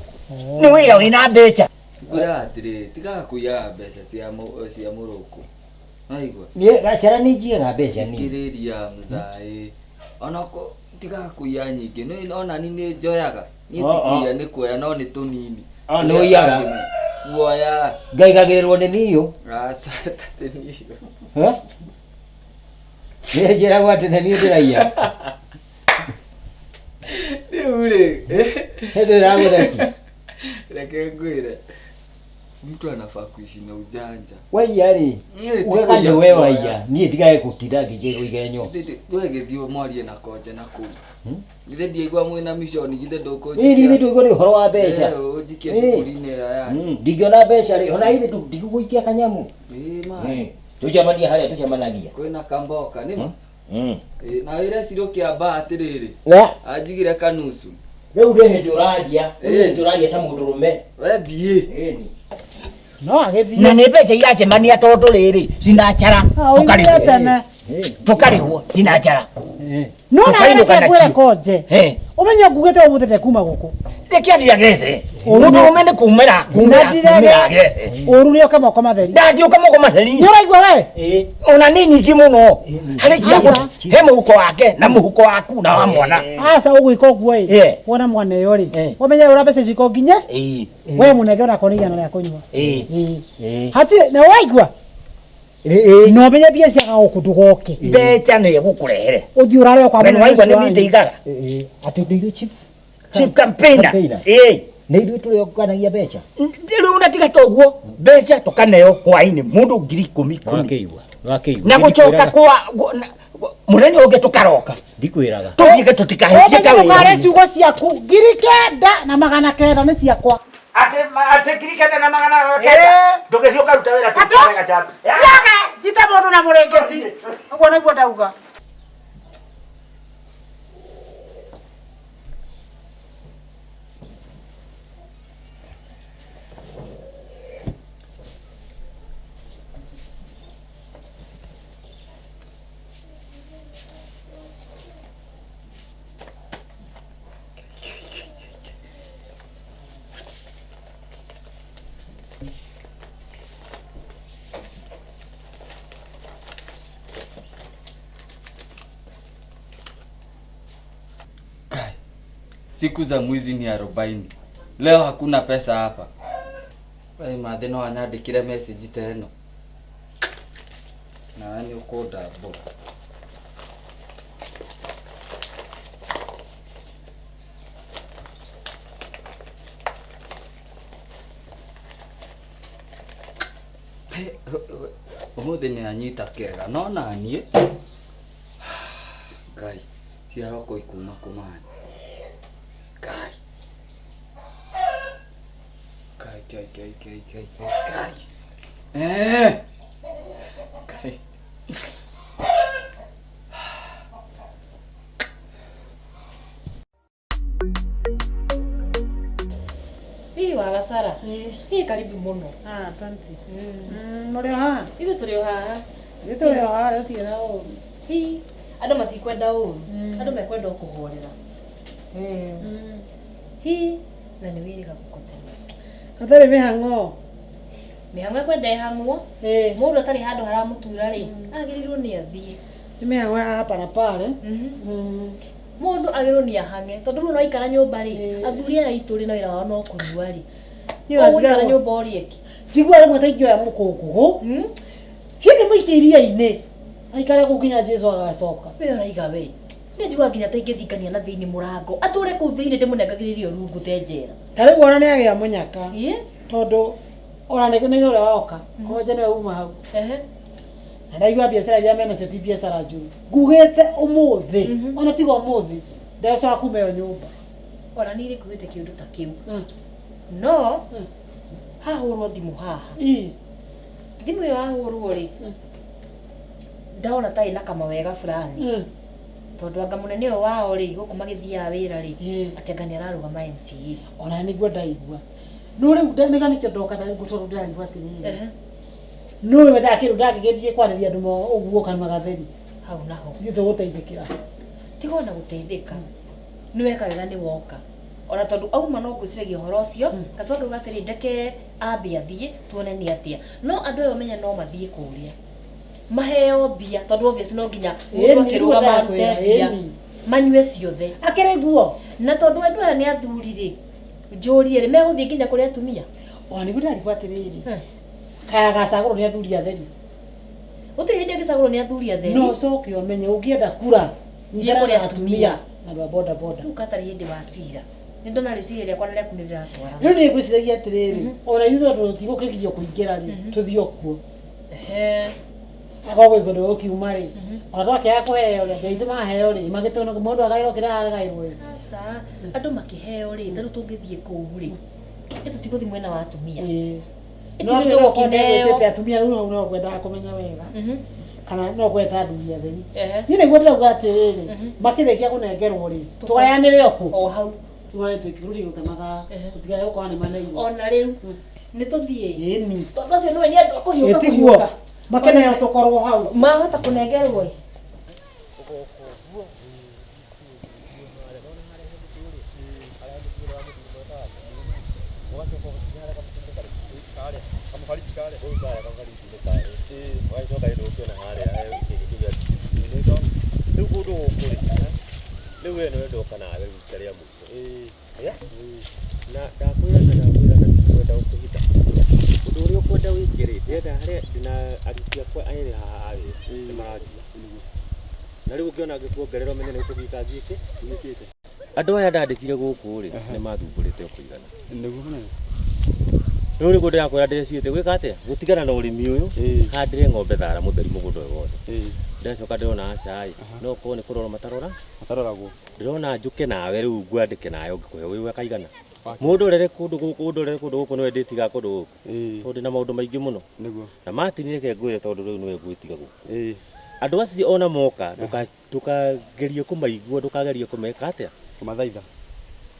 Nĩ wĩra wĩna mbeca. Ngwĩraga atĩrĩrĩ, tigaga kũiyaga mbeca cia mũrũkũ. Waigua? Niĩ Gacara nĩ njiyaga mbeca niĩ. Thikĩrĩria mzaĩ. Ona tigaga kũiya nyingĩ. Nĩ ona niĩ nĩ njoyaga. Niĩ ti kũiya nĩ kuoya no nĩ tũnini. Nĩ ũiyaga? Kuoya. Ngaigagĩrĩrwo nĩ niũ. Aca tate niũ. Nĩ njĩragwo atĩ nĩ niĩ ndĩraiya. Rĩu rĩ. Hĩndĩ ĩragũtheki. Reke ngwĩre. Mtu anafaa kuishi na ujanja. Waiya rĩ. Ugaga nĩ we waiya. Niĩ ndigage gũtinda ngĩkĩgwo igenyo. We gĩthiĩ mwarie na konje na kũu. Githĩ ndiaigua mwĩna mission githĩ ndũkũnjikia. Ĩĩ githĩ tũigua nĩ ũhoro wa mbeca. Ũnjikie cukuru-inĩ ĩyo yanyu. Ndingĩona mbeca rĩ, ona ithuĩ ndigũgũikia kanyamu. Ĩĩ ma. Tũcemanie harĩa tũcemanagia. Kwĩna kamboka nĩ ma. Na wĩre Ciro kĩamba atĩrĩrĩ. Anjigire kanusu. Rĩu nĩ hĩndĩ ũraria, rĩu nĩ hĩndĩ ũraria ta mũndũ rũme. We thiĩ. No agĩthiĩ. Na nĩ mbeca iracemania tondũ rĩrĩ cinachara Oimire tene. tũkarĩhwo cinachara. No na Tũkainũka reke ngwĩre nacio. konje. Ũmenye ngugĩte ũmũthĩ ndekuma gũkũ. Reke athiĩ agethe. Mũndũ rũme nĩ kumĩra kumĩra kumĩra agethe. Ũru nĩ oke moko matheri. Ndangĩũka moko matheri. Nĩ ũraigua we? Ona nĩ nyingĩ mũno. Harĩ cia he mũhuko wake na mũhuko waku na wa mwana. Aca ũgwĩka ũguo ĩ. Wona mwana ũyũ rĩ. Ũmenye ũrĩa mbeca icio nginye. We mũnenge onakorwo nĩ igana rĩa kũnyua. Hatirĩ na waigua? Na ũmenye mbia ciaga gũkũ ndũgoke. Mbeca nĩ egũkũrehere. Ũthiĩ ũrare kwa We nĩ mũnene waigua ũcio nĩ niĩ wanyu. ndĩigaga. Atĩ nĩ ithuĩ chief. Chief campaigner. Ĩĩ. Nĩ ithuĩ tũrĩonganagia mbeca. Rĩu na tiga toguo mbeca tũkaneo hwainĩ mũndũ 10,000 10,000. Na gũcoka kwa mũthenya ũngĩ tũkaroka. Ndikwĩraga. Tũthiĩ tũtikahĩtie Ũmenye ndũkarĩe kawĩra. ciugo ciaku. 9,900 nĩ ciakwa. Atĩ 9,900. Ndũgĩthiĩ ũkaruta wĩra tũtware Gacambi. Ciaga njite mũndũ na mũrĩngĩti. Ũguo nĩguo ndauga. Siku za mwizi ni 40. Leo hakuna pesa hapa. Wewe mathe no anyandĩkĩre message ta ĩno. Nawe nĩ ũkũndambũra. Ũmũthĩ nĩ anyita kega no naniĩ Ngai ciaroko ikuma kũmani. Ngai. Ngai, Ngai, Ngai, Ngai, Ngai, Ngai. Ngai. Hii wa Gacara. Hii karibu mũno. Ah, asante. Mũrĩ o haha? Ithuĩ tũrĩ o haha. Ithuĩ tũrĩ o haha, gũtirĩ na ũru. Hii, andũ matikwenda ũru. Andũ mekwenda o kũhorera. Hii, na nĩ wĩrĩga gũkũ tene. Hatarĩ mĩhang'o. Mĩhang'o ĩkwenda ĩhang'wo. Mũndũ atarĩ handũ haramũtura rĩ, agĩrĩirwo nĩ athiĩ. Nĩ mĩhang'o ya hapa na pale. Mũndũ agĩrĩirwo nĩ ahang'e tondũ rĩu waikara nyũmba rĩ, athuri aya aitũ rĩ na wĩra wao no kũnyua rĩ. Niĩ Ũgũikara ndigagwo- nyũmba ũrĩe kĩ? Njiguaga rĩmwe ta ingĩoya mũkũngũgũ thiĩ ndĩmũikie iria-inĩ aikare kũu nginya Jesu agacoka. We ũraiga we. Nĩ njiguaga nginya ta ingĩthingania na thĩinĩ mũrango. Atũre kũu thĩinĩ ndĩmũnengagĩrĩrie rungu te njera. Ta rĩu ona nĩ agĩa mũnyaka tondũ ona nĩ nĩ ũrĩa woka konje nĩwe uma hau na ndaigua biacara iria menacio ti biacara njũru ngugĩte ũmũthĩ ona tiga ũmũthĩ ndecoka kuma ĩyo nyũmba. Ona niĩ nĩ nguĩte kĩũndũ ta kĩu. No hahũrwo thimũ haha. Thimũ ĩyo yahũrwo rĩ, ndona ta ĩna kamawega fulani. Tondũ anga mũnene ũyũ wao rĩ, gũkũ magĩthiaga wĩra rĩ, atĩ anga nĩ ararũgama MCA. Ona nĩguo ndaigua no rĩu nĩga nĩkĩo ndoka tondũ ndĩraigua atĩrĩrĩ no we ndakĩrũ ndangĩgĩthiĩ kwarĩria andũ ũguo kanua gatheri hau naho ithuĩ tũgũteithĩkĩra. Tiga ona gũteithĩka nĩ weka wega nĩ woka ona tondũ auma no ngwĩciragia ũhoro ũcio ngacoka ngauga atĩrĩ ndeke ambe athiĩ tuone nĩ atĩa no andũ aya ũmenye no mathiĩ kũrĩa maheo mbia tondũ obvious no nginya mũndũ Ĩni, akĩrũgama arute ndakwĩra, mbia ĩni. manyue ciothe akĩrĩ guo na tondũ andũ aya nĩ athuri rĩ njũrie rĩ megũthiĩ nginya kũrĩ atumia ona nĩguo ndarigwo atĩrĩrĩ kaya gacagũrwo nĩ athuri atheri gũtirĩ hĩndĩ angĩcagũrwo nĩ athuri atheri no ũcoke ũmenye ũngĩenda kura Thiĩ nyitana kũrĩ na atumia. atumia na andũ a boda boda rĩu katarĩ hĩndĩ wa cira nĩ ndona rĩciria rĩakwa na rĩaku nĩ rĩratwarana rĩu nĩ ngwĩciragia atĩrĩrĩ ona ithuĩ tondũ tũtigũkĩgirio kũingĩra rĩ tũthiĩ o kuo akorwo gwĩ kũndũ gũkiuma rĩ ona twakĩaga kũheo rĩ andũ aitũ maheo rĩ magĩtwo mũndũ agaĩrwo kĩrĩa agaĩrwo rĩ aca andũ makĩheo rĩ ta rĩu tũngĩthiĩ kũu rĩ ĩ tũtigũthiĩ mwena wa atumia no Ĩ rĩu okorwo tũgũkĩneo. nĩegwĩtĩte atumia rĩu hau no ngwendaga kũmenya wega kana no gwetha athuri atheri Ehe. niĩ nĩguo ndĩrauga atĩrĩrĩ makĩrĩkia kũnengerwo rĩ tũgayanĩre o kũ o hau tugae twĩkĩrũrie gũtemaga tũtigae gũkorwo nĩ maneirwo ona rĩu nĩ tũthiĩ ĩni tondũ acio nĩwe nĩ andũ a kũhiũka ĩtiguo kũhiũka makeneo tũkorwo hau mahota kũnengerwo ĩ rĩu kũndũ gũkũ rĩ rĩu we nĩwe ndoka nawe rita rĩa mũico na ndakwĩra na ndakwĩra na ndikwenda gũkũhitha ũndũ ũrĩa ũkwenda wĩke rĩ ndĩrenda harĩa ndĩna aruti akwa erĩ haha a wĩra nĩ marangia na rĩu ũngĩona ngĩkuongerera ũmenye nĩ ũkũgika ngiĩke andũ aya ndandĩkire gũkũ rĩ nĩ mathumbũrĩte o kũigana Nĩguo mũnene. rĩu nĩguo ndĩrakwĩra ndĩreciĩte gwĩka atĩa gũtigana na ũrĩmi ũyũ handĩre ng'ombe thara mũtheri mũgũnda ũyũ wothe ndacoka ndĩrona aca ĩ no korwo nĩ kũrora matarora Mataroragwo. ndĩrona njũke nawe rĩu ngwandĩke nawe ũngĩkũhe wĩ kaigana mũndũ ũrere kũndũ gũkũ ũndũ ũrere kũndũ gũkũ nĩwe ndĩtigaga kũndũ gũkũ tondũ ndĩna maũndũ maingĩ mũno Nĩguo. na Martin reke ngwĩre tondũ rĩu nĩwe ngwĩtiga gũkũ andũ acio ona moka ndũkagerie kũmaigua ndũkagerie kũmeka atĩa Kũmathaitha.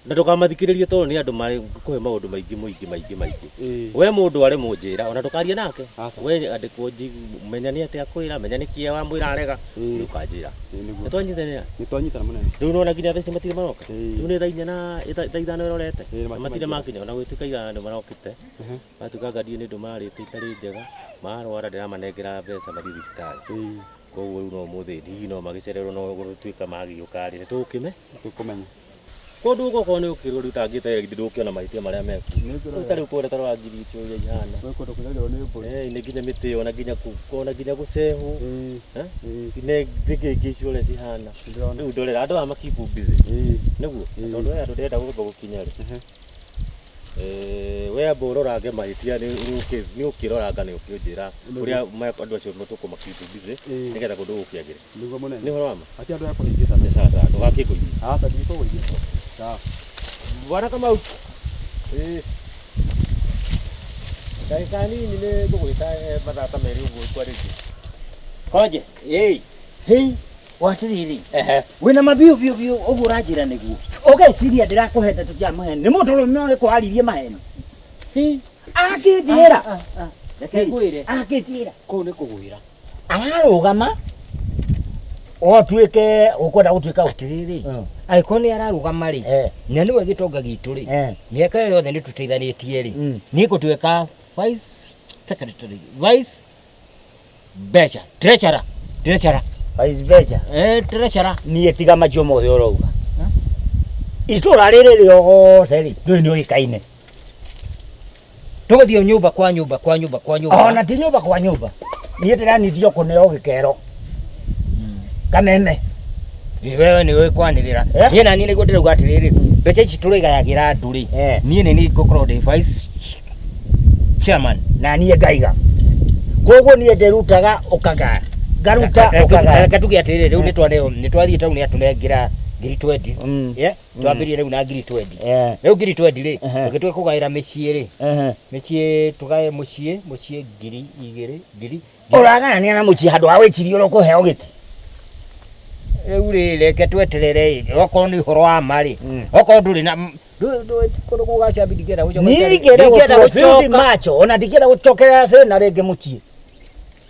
na ndũkamathikĩrĩrie tondũ nĩ andũ marĩ kũhe maũndũ maingĩ mũingĩ maingĩ maingĩ we mũndũ arĩ mũnjĩra ona ndũkarie nake we andĩkwo menya nĩ atĩa akwĩra menya nĩ kĩa wamwĩra arega nĩ ũkanjĩra nĩ twanyitanĩra Nĩ twanyitana mũnene. rĩu nona nginya thaa ici matirĩ maroka rĩu nĩ thaa inya na thaa ithano ĩrorete na matirĩ makinya ona gwĩtuĩka ira nĩ marokĩte matuĩka anga ndiũĩ nĩ ũndũ mararĩte itarĩ njega marwara ndĩramanengera mbeca mathiĩ thibitarĩ koguo rĩu no ũmũthĩ hihi no magĩcererwo no gũtuĩka magĩũka rĩ nĩ tũgũkĩme Tũkũmenya. kũndũ gũkũ okorwo nĩ ũkĩrwo rĩu tangĩte githĩ ndũkĩona mahĩtia marĩa mekuo rĩu ta rĩu kũrĩa ta rora ngiri icio ũrĩa ihana Kũndũ kũrĩa nĩ mbũri. Nĩ nginya mĩtĩ ĩyo ona nginya ona nginya gũcehwo ne thĩngĩ icio ũrĩa cihana rĩu ndorera andũ aya makeep busy nĩguo tondũ he andũ ndĩrenda gwamba gũkinya rĩ we amba ũrorange mahĩtia nĩ ũkĩroranga nĩ ũkĩnjĩra ũrĩa andũ acio tũkũma keep busy nĩgetha kũndũ gũkĩagĩre Nĩguo mũnene. nĩ ũhoro wa ma Hatirĩ andũ a kũhĩngĩcana. Sawa sawa ndũgakĩngũithie. Aca ndigũkũgũithia. Sawa. Bwana Kamau. Ndagĩka nini nĩ ngũgwĩta mathaa ta merĩ ũguo kwarĩtie. Konje, ĩĩ. Hei, watiriri. Wĩna mabiũ biũ biũ ũguo ũranjĩra nĩguo. Ũgeciria ndĩrakũhe ndeto cia maheni. Nĩ mũndũ ũrũme ũrĩkũ waririe maheni? Akĩnjĩra. Reke ngwĩre. Akĩnjĩra. Kũu nĩ kũgwĩra. Ararũgama ũtuĩke ũkwenda gũtuĩka Atĩrĩrĩ, angĩkorwo nĩ ararũgama rĩ, na nĩwe gĩtonga gitũ rĩ, mĩaka ĩyo yothe nĩ tũteithanĩtie rĩ, niĩ ngũtuĩka vice Secretary, vice mbeca, treasurer, treasurer. Vice mbeca. Eh, treasurer. Niĩ tiga macio mothe ũrauga. Itũra rĩrĩ rĩothe rĩ, ndũĩ nĩ ũĩkaine. Tũgũthiĩ nyũmba kwa nyũmba kwa nyũmba kwa nyũmba. Ona ti nyũmba kwa nyũmba. Niĩ ndĩranithio kũneo gĩkero. Kameme. Ĩ, wewe nĩ ũĩ kwanĩrĩra. Eh? Niĩ na niĩ nĩguo ndĩrauga atĩrĩrĩ, mbeca ici tũrĩgayagĩra andũ rĩ, Eh. niĩ nĩ niĩ ngũkorwo ndĩ vice chairman. Na niĩ ngaiga. Koguo niĩ ndĩrutaga ũkagaya. Ngaruta ũkagaya. Reke tuge atĩrĩrĩ, rĩu nĩtwaneo nĩtwathiĩ taũni atũnengera ngiri 20. Mm. Yeah? Twambĩrĩrie rĩu na ngiri 20. Eh. Rĩu ngiri 20 rĩ, Ehe. reke kũgaĩra mĩciĩ rĩ, Ehe. mĩciĩ tũgae mũciĩ, mũciĩ ngiri igĩrĩ, ngiri Ũragayania na mũciĩ handũ ha wĩcirie ũrĩa ũkũheo gĩtĩ. Rĩu rĩ, reke tweterere ĩ, okorwo nĩ ũhoro wa ma rĩ, Mm. okorwo ndũrĩ na ndũĩ kũndũ gũgacambi ndingĩenda gũcoka Niĩ itari- ndingĩenda ndingĩenda gũtua filthy gũcoka. macho ona ndingĩenda gũcokerera thĩna rĩngĩ mũciĩ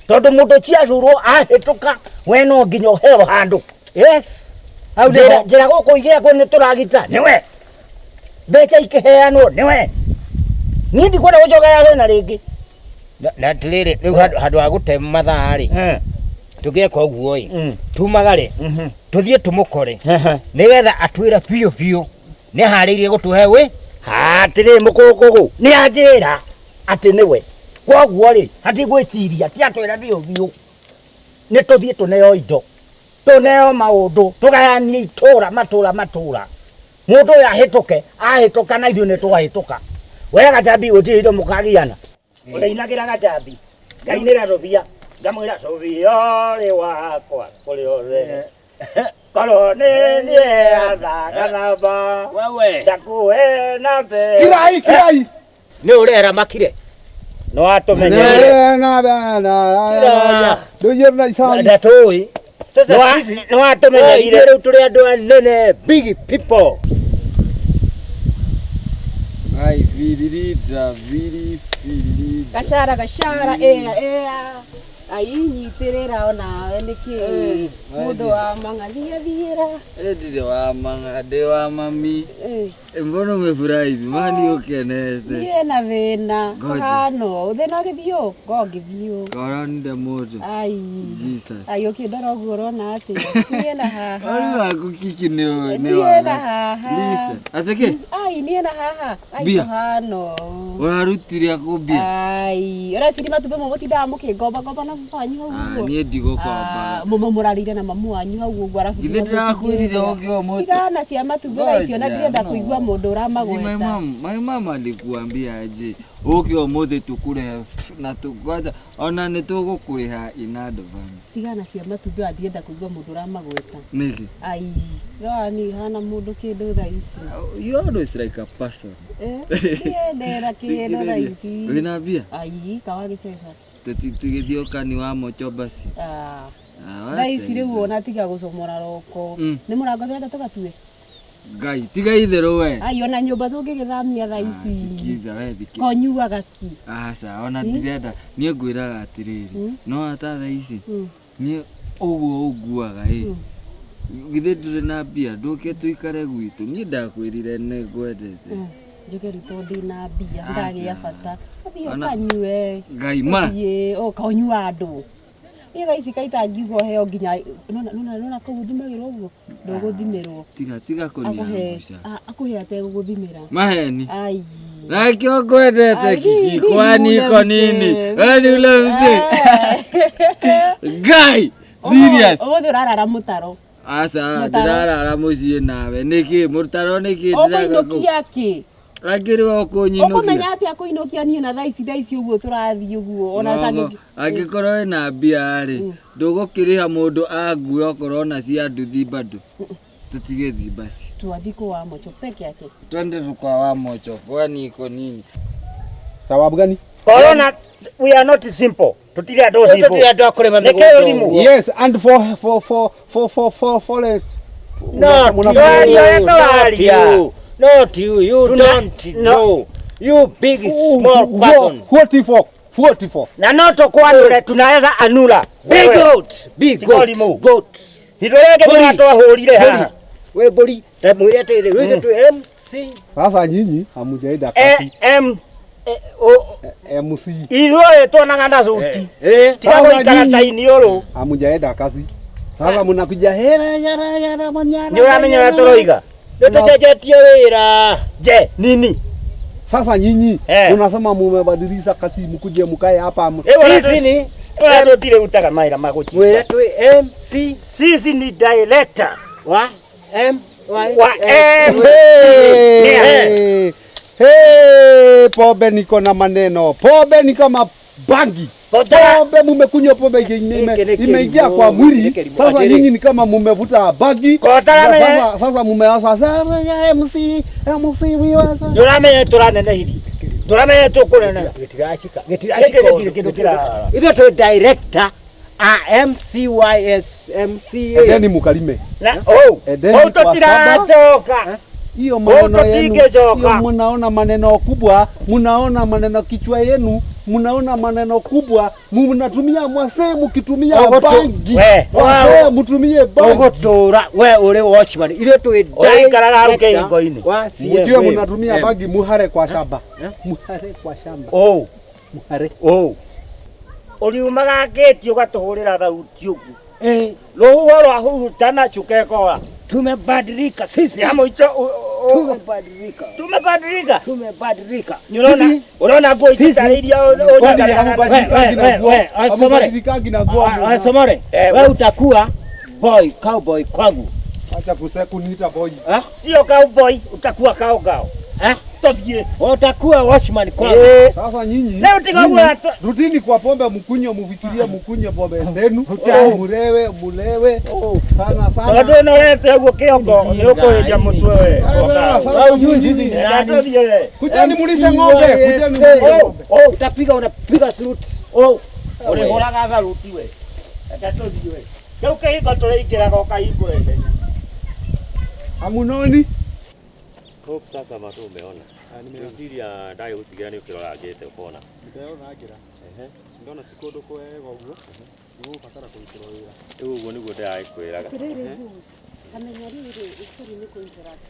tondũ mũndũ ti acurwo ahĩtũka we no nginya ũheo handũ. Yes. Hau Njĩra nĩho. njĩra gũkũ igĩakwo nĩ tũragita nĩwe, mbeca ikĩheanwo nĩwe. Niĩ ndikwenda gũcokerera thĩna rĩngĩ. Na atĩrĩrĩ, rĩu handũ ha gũte mathaa rĩ, tũngĩka ũguo ĩ, tumagare tũthiĩ tũmũkore nĩgetha atwĩre biũ biũ nĩaharĩirie gũtũhe wĩ Atĩrĩ mũkũngũgũ nĩ anjĩra atĩ nĩwe, koguo rĩ hatigwĩciria ti atwĩra biũ biũ nĩ tũthiĩ tũneo indo tũneo maũndũ tũgayanie itũra matũra matũra mũndũ ũyũ ahĩtũke ahĩtũka na ithuĩ nĩ twahĩtũka. We gacambi gũtirĩ indo mũkagiana. Ũrĩinagĩra gacambi ngainĩra rũbia ngamwĩra rũbia rĩ wakwa kũrĩ othe korwo nĩ niĩ athagatamba wewe ndakuhe na mbe. Kirai, kirai. Nĩ ũrera makire Nĩ watũmenyerire. Na na na. Ndio na isani. Ndatũĩ. Sasa sisi Nĩ watũmenyerire. ithuĩ rĩu tũrĩ andũ anene, big people. Ai, viririda, viri, viririda. Gashara gashara ea ea ainyitĩrĩra onawe nĩkĩ mũndũ wa mang'athia thiĩra. Ndirĩ wa mang'a, ndĩ wa mami. Eh, Mbona umefurahi hivi? Mani ukenete. Niĩ na thĩna Ngoja. kũhana ũũ thĩna ũgĩthiĩ ngo ngĩthiĩ Koronire mũndũ. ai Jesus. ai ũkĩndora ũguo ũrona atĩa niĩ na haha Ũri waku kiki nĩ nĩ niĩ na haha Lisa. Atĩkĩ? ai niĩ na haha ai Mbia. kũhana ũũ Ũrarutire kũ mbia? ai ũreciria matumbĩ mo mũtindaga mũkĩngomba ngomba na baba wanyu hau Ah, ũguo niĩ ndigũkomba. Mũrarĩire na mamu wanyu hau ũguo arabu Githĩ ndĩrakwĩrire ũngĩ ũmũthĩ? tigana cia matumbĩ thaa icio na Ngoja, ndirenda no. kũigua mũndũ Si my ũramagweta. mom, my mom alikuambia aje ũke ũmũthĩ tũkũrĩhe na kwanza ona nĩ tũgũkũrĩha in advance. Tigana cia matumbĩ ona ndirenda kũigua mũndũ ũramagweta. Nĩkĩ? Ai roa ni hana mũndũ kĩndũ thaa ici. You always like a person. Eh, ndiendera kĩndũ thaa ici. Wĩna mbia? Ai kawa gĩceca. Tũgĩthiĩ ũkani wa mocho basi. Ah, Ah, thaa ici wacha rĩu hizo. ona tiga gũcomora roko. Mm. Nĩ mũrango tũrenda tũgatue. Ngai, tiga itherũ we. Ai ona nyũmba tũngĩgĩthamia thaa Ah, ici. sikiza we thikĩ. Konyuaga ki. Aca, ona ndirenda niĩ ngwĩraga atĩrĩrĩ, no ata thaa ici Mm. niĩ ũguo ũnguaga ĩ githĩ ndũrĩ na mbia ndũke tũikare gwitũ niĩ ndakwĩrire nĩ ngwendete. Njuge rĩu tondũ ndĩna mbia Aca. ndagĩa bata ũthiĩ Ona- ũkanyue. Ngai ma. Ũthiĩ ũkanyua andũ. Niĩ thaa ici kaita ngiuga ũheo nginya nona nona nona kũu ũthimagĩrwo ũguo ndũgũthimĩrwo. Tiga tiga Akũhe kũniangusha. akũhe ategũgũthimĩra. Maheni. Ai. Nakĩo ngwendete Ai, kiki ni kwani ule iko nini? mzee. We ni ule mzee. Ngai, serious. Ũmũthĩ ũrarara mũtaro. Aca, Mũtaro. ndĩrarara mũciĩ nawe. Nĩkĩ mũtaro nĩkĩ ndĩraga kũ? Ũkũinũkia kĩ? Angĩrĩ we ũkũnyinũkia. Ũkũmenya atĩa kũinũkia niĩ na thaa ici ũguo tũrathiĩ ũguo ona Ng'ong'o, angĩkorwo wĩna mbia rĩ, ndũgũkĩrĩha mũndũ angue okorwo ona cia nduthi bado. Tũtigĩthiĩ basi. Twathiĩ kũ wa mocho peke yake. Twende tu kwa wa mocho, kwani iko nini? Sababu gani? Corona, we are not simple. Tutire andũ simple. Tũtirĩ andũ a kũrĩma Nĩkĩ mĩgũnda ũrimũ? ũguo. Yes, and for forest. Not Muna- Twaria, you, not twaria. you, not you. You don't no. know. You big small person. 44, 44. Na no tũkwanũre tunaweza anura. Big goat, big Tiga goat, ũrimũ. goat. Hitũ rĩngĩ Mbũri. nĩratwahũrire haha. We mbũri, ta mwĩre atĩrĩrĩ, rĩu ithuĩ twĩ MC. Sasa nyinyi hamjaenda kasi. A M MC. Ithuĩ tuonaga na suti. Tiga gũikara ta iniũrũ. Hamujaenda kazi. Sasa mnakuja hera yara yara manyara. Nĩ ũramenya ũrĩa tũroiga? Nĩ tũcenjetie wĩra. Je, nini? Sasa nyinyi unasema mumebadilisha kazi mkuje mkae hapa. Sisi ni ũrĩa tũtirĩ rutaga mawĩra ma gũchimba. Mwĩre twĩ MC. Sisi ni director wa M Y wa M. Hey, hey, pombe niko na maneno. Pombe ni kama bangi. Pombe mumekunywa pombe imeingia kwa mwili. Sasa nyinyi ni kama mumevuta bangi. Sasa sasa mumeanza sasa ya MC MC wiwa. Ndũramenya tũranenehirie. Ndũramenya tũkũnene. Gĩtiracika. Gĩtiracika. Gĩtiracika. Ithuĩ twĩ director a MCYS MCA. Endeni mukalime. Na oh, Endeni kwa shamba. tũtiracoka. Hiyo maneno yenu, tũtingĩcoka. hiyo munaona maneno kubwa, munaona maneno kichwa yenu, munaona maneno kubwa, munatumia mwase mukitumia bangi. Mwase mutumie bangi. Ũgũtũra we ũrĩ watchman. Ithuĩ twĩ Ũrĩikaraga hau kĩhingo-inĩ. wa Mjue munatumia bangi muhare kwa shamba. Muhare kwa shamba. Oh, Muhare. oh. Ũriumaga ngĩti ũgatũhũrĩra thauti ũguo. Rũhuho rwahurutana cuka ĩkora. Tumebadilika sisi. Ya mũico Tumebadilika. tumebadilika. Tumebadilika. Nĩ ũrona nguo ici tarĩ iria Hamubadilikangi na nguo. Asomore. We utakuwa boy cowboy kwangu. Acha kuniita boy. Sio cowboy, utakuwa cowgirl. Tũthiĩ. Utakuwa watchman kwangu. Sasa nyinyi Leo tiga nyinyi, rudini kwa pombe mkunywe, mufikirie mukunywe pombe zenu, mulewe mulewe sana sana. Tondũ ũnorete ũguo kĩongo nĩ ũkũhĩnja mũtwe we. Sasa nyinyi Tũthiĩ we. kujeni mulishe ng'ombe, kujeni mulishe ng'ombe. Utapiga unapiga salute. Oh, ũrĩhũraga saluti we. Reke tũthiĩ we. Kĩu kĩhingo tũrĩingĩraga ũkahingũre ihenya. Hamunoni? Hope sasa matu umeona. Ngwĩciria ndagĩgũtigĩra nĩ ũkĩrorangĩte ũkona. Ndĩrona njĩra. Ndona ti kũndũ kwega ũguo. Nĩgũbatara kũrutĩrwo wĩra. Rĩu ũguo nĩguo ndĩragĩkwĩraga. Atĩrĩrĩ boss, kamenya rĩrĩ, sorry nĩ kũ-interrupt.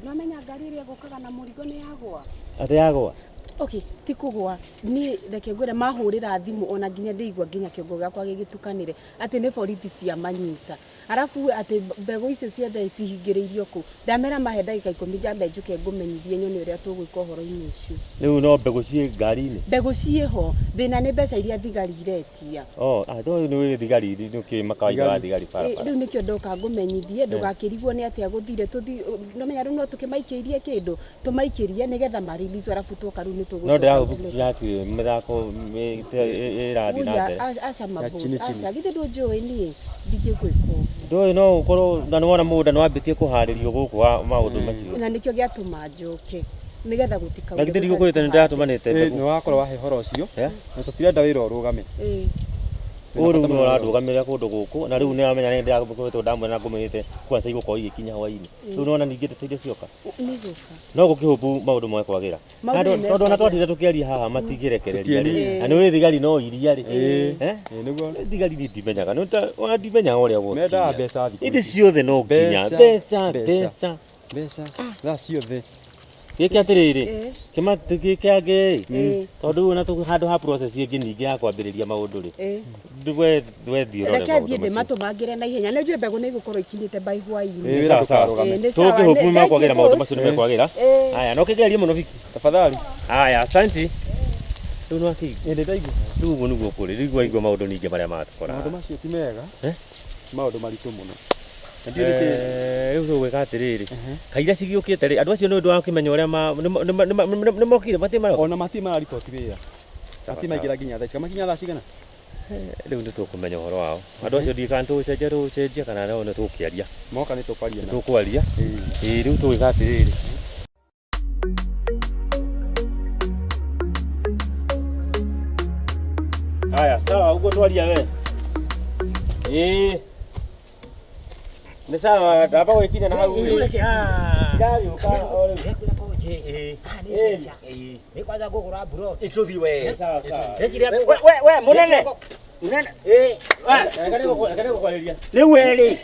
Nĩwamenya ngari ĩrĩa ĩgũkaga na mũrigo nĩ yagwa? Atĩ yagwa? Okay, ti kũgwa. Niĩ reke ngwĩre mahũrĩra thimũ ona nginya ndĩigua nginya kĩongo gĩakwa gĩgĩtukanĩre atĩ nĩ borithi ciamanyita. Arabu atĩ mbegũ icio ciothe cihingĩrĩirio kũu. Ndamera mahe ndagĩka 10 njambe njũke ngũmenyithie nyone ũrĩa tũgwĩka ũhoro-inĩ ũcio. Rĩu no mbegũ ciĩ ngari-inĩ. Mbegũ ciĩho, thĩna nĩ mbeca iria thigari iretia. Oh, ah, ndũĩ nĩ thigari nĩ ũkĩũĩ makawaida wa thigari barabara. Rĩu nĩkĩo ndoka ngũmenyithie ndũgakĩrigwo nĩ atĩa gũthire tũthi nomenya rĩu no tũkĩmaikĩirie kĩndũ tũmaikĩrie nĩgetha marelease arabu twoka rĩu nĩ tũgũcoka. No ndĩragũbukithia atĩ mĩthako ĩrathiĩ na mbere. Aca maboss, aca githĩ ndũnjũĩ niĩ ndingĩgwĩka ũguo. Ndũĩ no ũkorwo na nĩwona mũgũnda nĩwambĩtie kũharĩrio gũkũ wa maũndũ macio. Na nĩkĩo gĩatũma njoke nĩgetha gũtikaure. Na githĩ ndigũkwĩrĩte nĩndĩratũmanĩte mbegũ. Nĩ wakorwo wahe ũhoro ũcio na tũtirenda wĩra ũrũgame. Ũyũ rĩu nĩwe ũrandũgamĩrĩra kũndũ gũkũ na rĩu nĩũramenya nĩ ndĩragũkwĩrĩte ndamwĩra na ngũmwĩrĩte kwanza igũkorwo igĩkinya hwaĩ-inĩ. Rĩu nĩwona ningĩ ndeto iria cioka. Nĩigũka. No gũkĩhũbu maũndũ moe kwagĩra. Tondũ ona twatinde tũkĩaria haha matingĩrekereria rĩ. Na nĩũĩ thigari no iria rĩ. Nĩguo. Thigari niĩ ndimenyaga. Ona ndimenyaga ũrĩa gũkinya. Mendaga mbeca thikũ Hĩndĩ ciothe no nginya mbeca mbeca mbeca thaa ciothe. Gĩke atĩrĩrĩ gĩke angĩ ĩ tondũ rĩu ona handũ ha process ĩngĩ ningĩ ya kwambĩrĩria maũndũ rĩ we thiĩ ũrore Reke thiĩ ndĩmatũmangĩre na ihenya nĩ njũĩ mbegũ nĩ igũkorwo ikinyĩte by hwaĩ-inĩ. Tũngĩhũbu nĩ mekwagĩra maũndũ macio nĩ mekwagĩra. Haya no kĩgerie mũno Viki tafadhali. Haya asanti. Rĩu nĩwakĩigua? Ĩ nĩndaigua. Rĩu ũguo nĩguo kũrĩ rĩu waigua maũndũ ningĩ marĩa matũkora. Maũndũ macio ti mega. Maũndũ maritũ mũno. Rĩu tũgwĩka atĩrĩrĩ kaira cigĩũkĩte rĩ andũ acio nĩ ũndũ wa kũmenya ũrĩa nĩmokire matirĩ maroka ona matirĩ marariboti wĩra matirĩ maingĩra nginya thaa ici makinya thaa cigana rĩu nĩ tũkũmenya ũhoro wao andũ acio ndiũĩ kana tũgũcenjia tũgũcenjia kana no nĩ tũkũaria moka nĩ tũkwaria nĩ tũkwaria ĩĩ rĩu tũgwĩka atĩrĩrĩ. Haya sawa ũguo twaria we ĩĩ nĩ sawa ndamba gwĩkinya na hau ndagĩũka o rĩu. Nĩ kwanza ngũgũra mburoti. Tũthiĩ we. We mũnene. Mũnene. Rĩu we rĩ,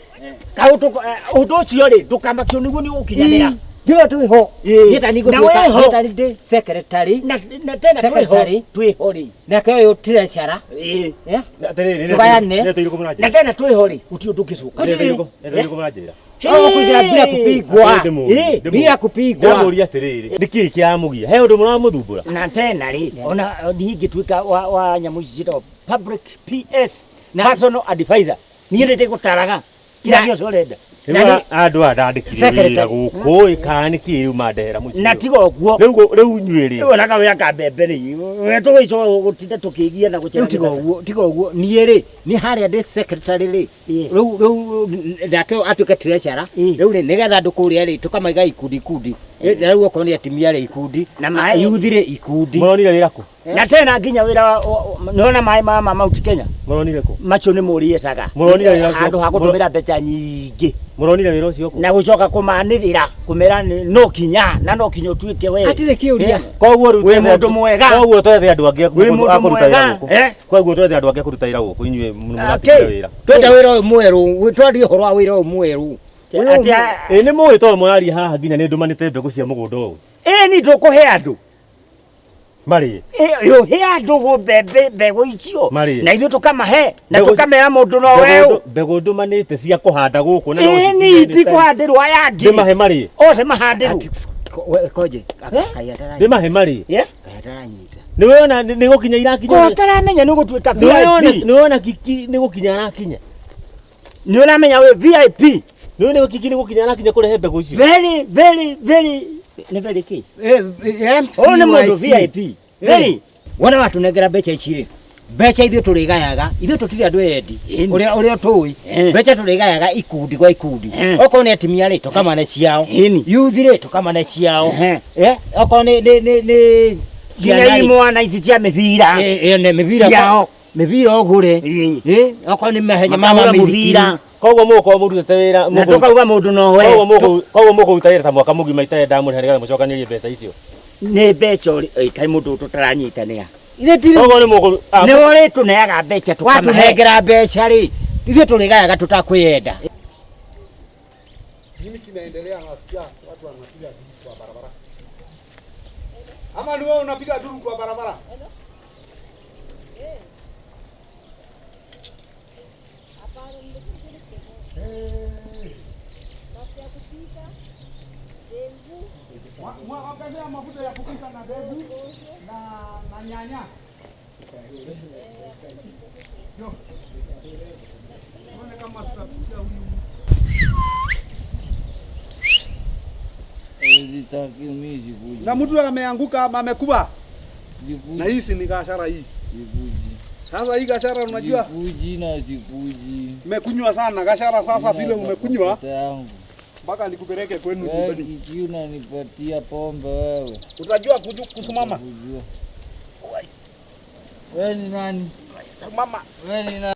ũndũ ũcio rĩ ndũkamakio nĩguo nĩ ũgũkinyanĩra. Ndio twĩho. Ĩĩ. Niĩ ta niĩ Na ngũtuĩka- wĩho. niĩ ta niĩ ndĩ secretary. Na tena twĩho Secretary. twĩho rĩ. Nake ũyũ treasurer. Ĩĩ. Eh? Atĩrĩrĩ, Tũgayane. nĩ ũndũ ũrĩkũ mũranjĩra? Na tena twĩho rĩ gũtirĩ ũndũ ũngĩcoka. Nĩ ũndũ ũrĩkũ mũranjĩra? Oh, kuingira bila kupigwa. Ndĩmũrie, Eh, bila kupigwa. Ndĩramũria atĩrĩrĩ, nĩkĩĩ kĩramũgia? He ũndũ mũramũthumbũra? Na tena rĩ ona niĩ ingĩtuĩka wa nyamũ ici ciĩtagwo public PS personal advisor niĩ nĩ ndĩgũtaraga kĩrĩa gĩothe ũrenda. Rĩu andũ aya ndandĩkire Secretary. wĩra gũkũ ĩ, kana nĩkĩĩ rĩu mandehera mũciĩ? Na tiga ũguo. Rĩu inyuĩ rĩ. Rĩu ona kawĩra ka mbembe rĩ we tũgũicoka gũtinda tũkĩgia na Rĩu tiga ũguo, tiga ũguo. Niĩ rĩ, niĩ harĩa ndĩ secretary rĩ, rĩu rĩu nake ũyũ atuĩke treasurer. Rĩu rĩ, nĩgetha andũ kũrĩa rĩ, tũkamaiga ikundi ikundi. Na rĩu okorwo nĩ atumia rĩ ikundi, Na maĩ. youth rĩ ikundi. Mũronire wĩra kũ? Na tena nginya wĩra nĩwona maĩ ma Mount Kenya Mũronire kũ? macio nĩ mũrĩecaga Mũronire wĩra ũcio? handũ ha gũtũmĩra mbeca nyingĩ. Mũronire wĩra ũcio kũ? Na gũcoka kũmanĩrĩra kũmera no kinya na no kinya ũtuĩke we. Hatirĩ kĩũria. Koguo rĩu Wĩ mũndũ mwega. Koguo twethe andũ angĩ Wĩ mũndũ a kũruta wĩra mwega, gũkũ. eh? Koguo twethe andũ angĩ a kũruta wĩra gũkũ inyuĩ mũratigire wĩra. Twenda wĩra ũyũ mwerũ, twarie ũhoro wa wĩra ũyũ mwerũ. Ĩ nĩ mũĩ tondũ mũraria haha nginya nĩ ndũmanĩte mbegũ cia mũgũnda ũyũ. Ĩ ni ndũkũhe andũ. Marĩe. Ĩ ũhe andũ mbembe mbegũ icio. Marĩe. Na ithuĩ tũkamahe na Mbegũ- tũkamera mũndũ no weũ. Mbegũ ndũmanĩte cia kũhanda gũkũ na no Ĩ cikinye ni anytime. itikũhandĩrwo aya angĩ. Ndĩmahe marĩe. Othe mahandĩrwo. Koje, Ndĩmahe marĩe. Kaĩ ataranyita. Nĩ wona nĩ gũkinya irakinya. Ko ũtaramenya nĩ ũgũtuĩka VIP. Nĩ wona kiki nĩ gũkinya arakinya. Nĩ ũramenya wĩ VIP. Nĩ wona kiki nĩ gũkinya arakinya kũrehe mbegũ icio. Very very very nĩ very kĩ? Ũyũ nĩ mũndũ VIP. Very. Wona watunengera mbeca ici rĩ, mbeca ithuĩ tũrĩgayaga, ithuĩ tũtirĩ andũ endi, ũrĩa ũrĩa tũĩ, mbeca tũrĩgayaga ikundi gwa ikundi. Okorwo nĩ atumia rĩ, tũkamane ciao. Youth rĩ, tũkamane ciao. Eh, okorwo nĩ nĩ nĩ nĩ Nginya ciana rĩ. imwana ici cia mĩbira. Ĩyo nĩ mĩbira. Ciao. Mĩbira ũgũre. Ĩ, okorwo nĩ mahenya ma Makahũra mĩithikiri. mũbira. Koguo mũgũkorwo mũrutĩte wĩra. Na tũkauga mũndũ no we. Koguo mũkũruta wĩra ta mwaka mũgima itarĩ ndamũrĩha nĩgetha mũcokanĩrie mbeca icio. Nĩ mbeca ũrĩ kaĩ mũndũ tũtaranyitanĩra. Koguo nĩ mũkũ Nĩ ũrĩtũneaga mbeca tũkamahe. Watũnengera mbeca rĩ, ithuĩ tũrĩgayaga tũtakwĩyenda. Nini kinaendelea? Nasikia watu wanapiga nduru kwa barabara. Ama ni wewe unapiga nduru kwa barabara? Ongezea mafuta ya kupika na mbegu na nyanya. Yo. Tuone kama tutafikia huyu. Na mtu ameanguka ama amekufa. Na hii si ni gashara hii. Sasa hii gashara unajua Sikuji na sikuji. umekunywa sana gashara sasa vile umekunywa Pesa yangu. mpaka nikupeleke kwenu Wewe nyumbani. kiki unanipatia pombe wewe. Utajua kusimama. Kujua. Wewe ni nani? Mama. Wewe ni nani?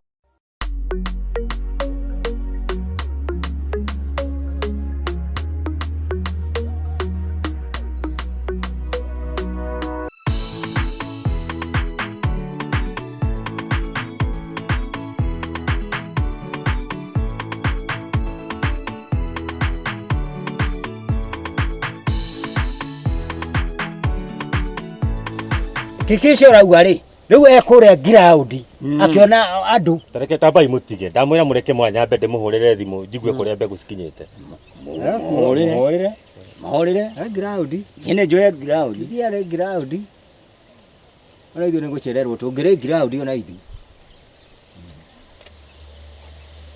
Kiki ũcio ũrauga rĩ, rĩu ekũrĩa ground akĩona andũ. Tareke tambai mũtige. Ndamwĩra mũreke mwanya mbe ndĩmũhũrĩre thimũ njigue kũrĩa mbegũ cikinyĩte. Mũhũrĩre. Mũhũrĩre. E ground. Niĩ nĩ njũĩ ground. Ithiĩ arĩ ground. Ona ithuĩ nĩ gũcererwo tũngĩrĩ ground ona ithuĩ.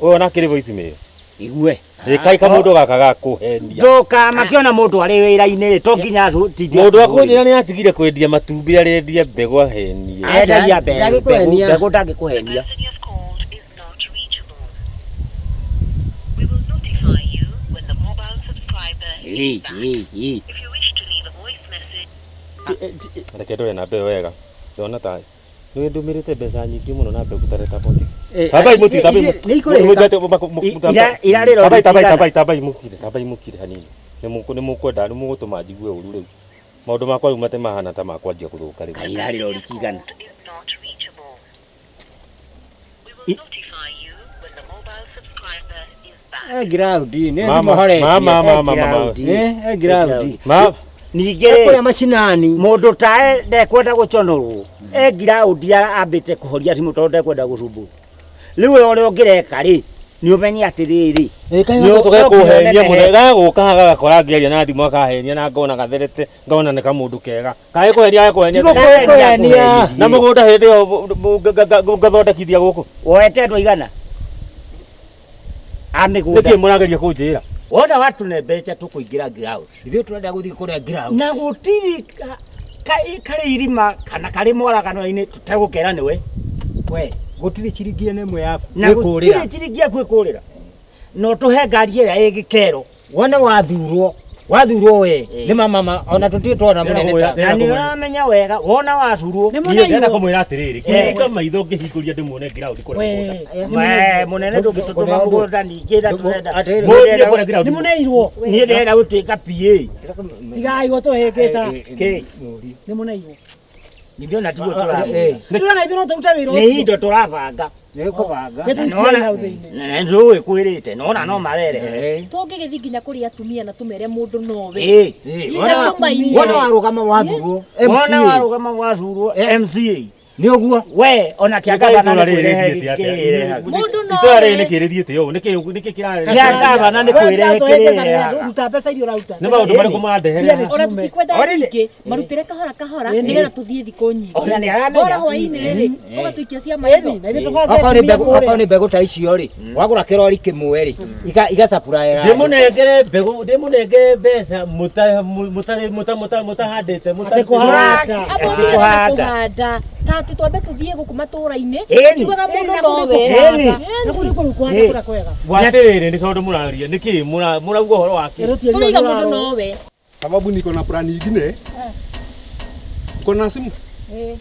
Ũyũ ona akĩrĩ voice mail. Igue. Ĩ kai kamũndũ gaka ga kũhenia. Ndũkamakĩona mũndũ arĩ wĩra-inĩ rĩ, to nginya atinde Mũndũ akũnjĩra nĩ atigire kwendia matumbĩ arendia mbegũ ahenie. Endagia mbegũ, mbegũ ndangĩkũhenia. Reke ndore namba ĩyo wega. Ndona ta nĩ ndũmĩrĩte mbeca nyingĩ mũno na mbegũ tareta poti. Tambai mũtige, tambai Nĩ ikũrĩhĩka. Irarĩ rori Tambai tambai cigana? tambai tambai mũkire, tambai mũkire hanini. Nĩ mũkwenda nĩ mũgũtũma njigue ũru rĩu. Maũndũ makwa rĩu mate mahana ta makwanjia kũthũka rĩu. Kaĩ irarĩ rori cigana? Ground nĩ Mama, thimũ mama, mama, mama. Eh, ground. Ma Ningĩ rĩ, Kũrĩa macinani. Mũndũ tae ndekwenda gũconorwo e ground ambĩte kũhoria thimũ tondũ ndekwenda gũcumbũrwo. Rĩu we ũrĩa ũngĩreka rĩ, nĩ ũmenye atĩrĩrĩ, Tũgekũhenia mũno gagũka gagakora ngĩaria na thimũ akahenia na ngona gatherete ngona nĩ kamũndũ kega kaĩ kũhenia gakũhenia Tigũkũhenia. Na mũgũnda hĩndĩ ĩyo ngathondekithia gũkũ. Woete andũ aigana a mĩgũnda? Nĩkĩ mũrageria kũnjĩra? Wona watũne mbeca tũkũingĩra ground. Ithuĩ tũrenda gũthiĩ kũrĩa ground. Na gũtirĩ karĩ irima kana karĩ mwaragano-inĩ tũtegũkera nĩwe. We, gũtirĩ ciringi ĩna ĩmwe yaku. Na gũtirĩ ciringi yaku ĩkũrĩra. No tũhe ngari ĩrĩa ĩ gĩkero. Wona wathurwo, wathurwo we nĩ mama ona tũtirĩ twona mũnene ta. Na nĩ ũramenya wega wona wathurwo. Niĩ ndĩrenda kũmwĩra atĩrĩrĩ, kĩhinga maitho ngĩhingũria ndĩmuone ground kũrĩa mũgũnda. We mũnene ndũngĩtũtũma mũgũnda ningĩ na tũrenda. Mũthiĩ kũrĩa ground. Nĩ mũneirwo. Niĩ ndĩrenda gũtuĩka PA. Tigai gũtũhĩngĩca. Kĩ? Nĩ mũneirwo. Ithuĩ ona tiguo tũrabanga. Ndĩrona ithuĩ no tũrute wĩra Nĩ ũcio. indo tũrabanga. Nĩ kũbanga. Nĩ hau thĩinĩ. Na njũĩ kwĩrĩte nona no marere. Tũngĩgĩthiĩ nginya kũrĩ atumia na tũmere mũndũ nowe. Ĩ, Wona Wona warũgama wathurwo Wona MCA. warũgama wathurwo MCA. Nĩ ũguo. We ona kĩa gavana nĩ kwĩrehe kĩrehaga. Mũndũ nowe. Itũra rĩrĩ nĩkĩ rĩthiĩte ũũ? Nĩkĩ kĩrarĩ? Kĩa gavana nĩ kwĩrehe kĩrehaga. Ruta mbeca iria ũraruta. Nĩ maũndũ marĩkũ mũrandehere Mbia haha? nĩ Ona ciume. tũtikwenda nyingĩ marutĩre kahora kahora nĩgetha tũthiĩ thikũ nyingĩ. Ona nĩ aramenya. Bora hwaĩ-inĩ rĩ, ũgatũikia cia maitho. Na ithuĩ tũbange Okorwo nĩ atumia mbegũ, kũrĩa. okorwo nĩ mbegũ ta icio rĩ, wagũra kĩrori kĩmwe rĩ, igacapuraĩra. Ndĩmũnengere mbegũ, ndĩmũnengere mbeca mũtahandĩte Atĩ kũhanda. Amba Atĩ ũtige na kũhanda. kũhanda. Ta atĩ twambe tũthiĩ gũkũ matũra-inĩ Ĩni. tugaga mũndũ Na kũu nĩ nowe. kũhanda. Na kũu nĩ kũhanda kũrĩa kwega. Gwatĩrĩrĩ nĩ tondũ mũraria nĩkĩ mũrauga ũhoro wa kĩ? Ĩrũtie Tũraiga mũndũ nowe. Sababu niko na plani ingine. Uko na simu? Eh.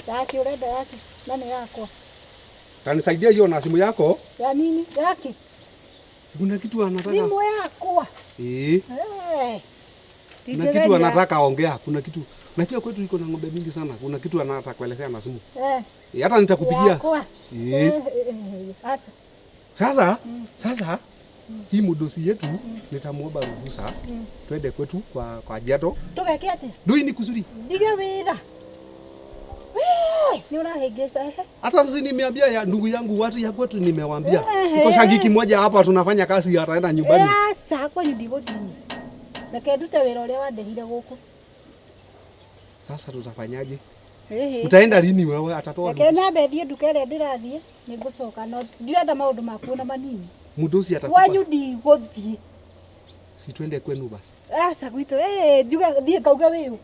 Yake urenda yake. Nani yakwa? Tanisaidia hiyo na simu yako? Ya nini? Yake. Kuna kitu anataka. Simu yakwa. Eh. Eh. Kuna kitu anataka ongea, kuna kitu. Unajua kwetu iko na ng'ombe mingi sana. Kuna kitu anataka kuelezea na simu. Eh. Eh, hata nitakupigia. Yakwa. Eh. Asa. Sasa, sasa hii mudosi yetu nitamuomba ruhusa twende kwetu kwa Jiato. Tũgeke atĩa? Dui ni kuzuri. Ndige wĩra. Wee, nĩ ũrahĩngĩca ehe. Hata sisi nimeambia ya ndugu yangu watu ya kwetu nimewaambia. Eh, Iko shagiki moja hapa tunafanya kazi ataenda nyumbani. Aca kwanyu ndigũthiĩ. Reke ndute wĩra ũrĩa wandehire gũkũ. Sasa tutafanyaje? Ĩhĩ. Utaenda lini wewe? Atatoa Reke nyambe thiĩ nduka ĩrĩa ndĩrathiĩ nĩngũcoka no ndirenda maũndũ makuo na manini. Mudosi atakupa. Kwanyu ndigũthiĩ. Si twende kwenu basi. Aca gwitũ ĩ njuge thiĩ ngauge wĩũ.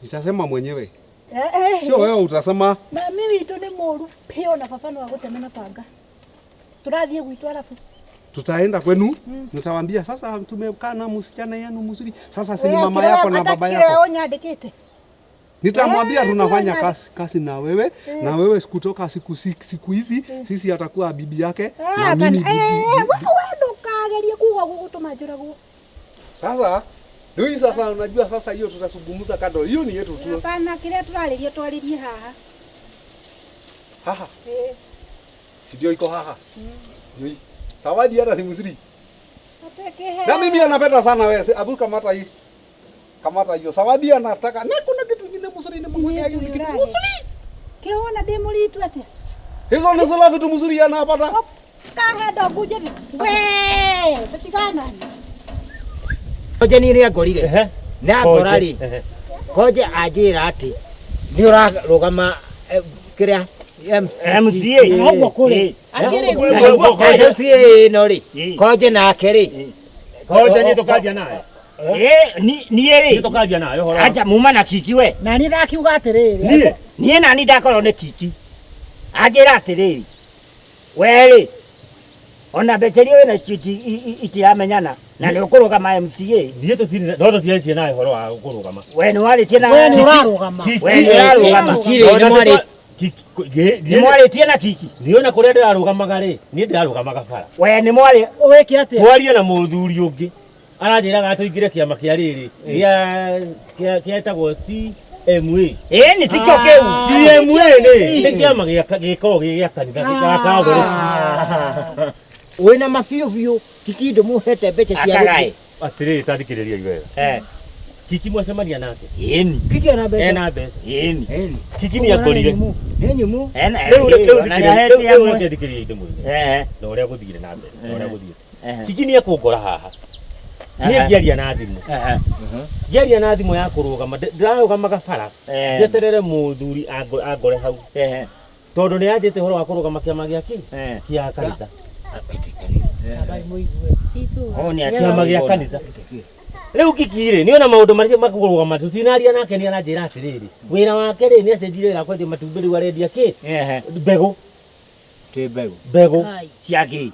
Nitasema mwenyewe. Eh, Sio wewe utasema. Mami witũ nĩ mũũru biũ na baba no agũteme na banga. Tũrathiĩ gwitũ arabu. Tutaenda kwenu. Nitawaambia sasa tumekaa na msichana yenu mzuri. Sasa si ni mama yako na baba yako. Nyandĩkĩte. Nitamwambia Eh, tunafanya tunya- kazi na wewe na wewe kutoka siku hizi sisi atakuwa bibi yake na Ah, mimi bana, bibi. eh, wewe ndũkagerie kuga gũgũtũma njũragwo. Sasa ndio sasa unajua sasa hiyo tutazungumza kando. Hiyo ni yetu tu. Hapana, kĩrĩa tũrarĩria twarĩrie haha. Haha. Eh, Si ndio iko haha. Ndio hii. Zawadi hata ni mzuri. atekĩhe. Na mimi anapenda sana wewe. Abu kamata hii. Kamata hiyo. Zawadi anataka. Na kuna kitu kingine mzuri ni mmoja hiyo ni kitu mzuri. Kĩwona ndĩ mũritu atĩa? Hizo ni zile vitu mzuri anapata. Kahenda ngũnjĩre. Wee, tũtigana. Konje niĩ nĩangorire. Na ngora rĩ, konje anjĩra atĩ nĩ ũrarũgama kĩrĩa MCA. Noguo kũrĩ. Akĩrĩ MCA ĩno rĩ, konje nake rĩ. Konje nĩ tũkaria naye. Ĩ, niĩ rĩ. Nĩ tũkaria naye ũhoro. Acha muma na kiki we. Na niĩ ndakiuga atĩrĩrĩ. Niĩ niĩ nani ndakorwo nĩ kiki. Anjĩra atĩrĩrĩ. We rĩ, ona mbeca iria wĩna icio itiramenyana na nĩ ũkũrũgama MCA. Niĩ tũtirĩ no tũtiarĩtie naye ũhoro wa kũrũgama. We nĩ warĩtie na We nĩ ũrarũgama. We nĩ ũrarũgama. Kiki rĩ, nĩ mwarĩ Nĩ mwarĩtie na kiki. Niĩ ona kũrĩa ndĩrarũgamaga rĩ, niĩ ndĩrarũgamaga bara. We nĩ mwarĩ Wĩke atĩa? Twarie na mũthuri ũngĩ. Aranjĩraga tũingĩre kĩama kĩa rĩrĩ gĩa kĩetagwo CMA. Ĩ nĩ tikĩo kĩu. CMA nĩ kĩama gĩkoragwo gĩ gĩa kanitha gĩa Catholic. Wĩna ma biũ biũ Kiki ndũmũhete mbeca cia Akagae. Atiriri tathikiriria wega. Kiki mwacemania nake. Ĩni. Kiki ena mbeca. Ena mbeca. Ĩni. Ĩni. Kiki nĩ angorire. Nĩ nyumu. Ena. Rĩu rĩu Ona nĩahete rĩu amwe. reke thikĩrĩria ndĩmwĩre. Na ũrĩa gũthire na mbere. Na ũrĩa gũthiĩte. Kiki nĩ ekũngora haha. Niĩ ngĩaria na thimũ. Ngĩaria na thimũ ya kũrũgama ndĩrarũgamaga bara. Njeterere mũthuri angore hau. Tondũ nĩ anjĩte ũhoro wa kũrũgama kĩama gĩa kĩ? Kĩa kanitha. Kĩama gĩa kanitha. Rĩu Kiki rĩ nĩ ona maũndũ marĩa makũrũgama tũtinaria nake nĩ aranjĩra atĩrĩrĩ wĩra wake rĩ nĩ acenjirie wĩra kwendia matumbĩ rĩu arendia kĩ? Mbegũ. Tĩ mbegũ. Mbegũ. Cia kĩ?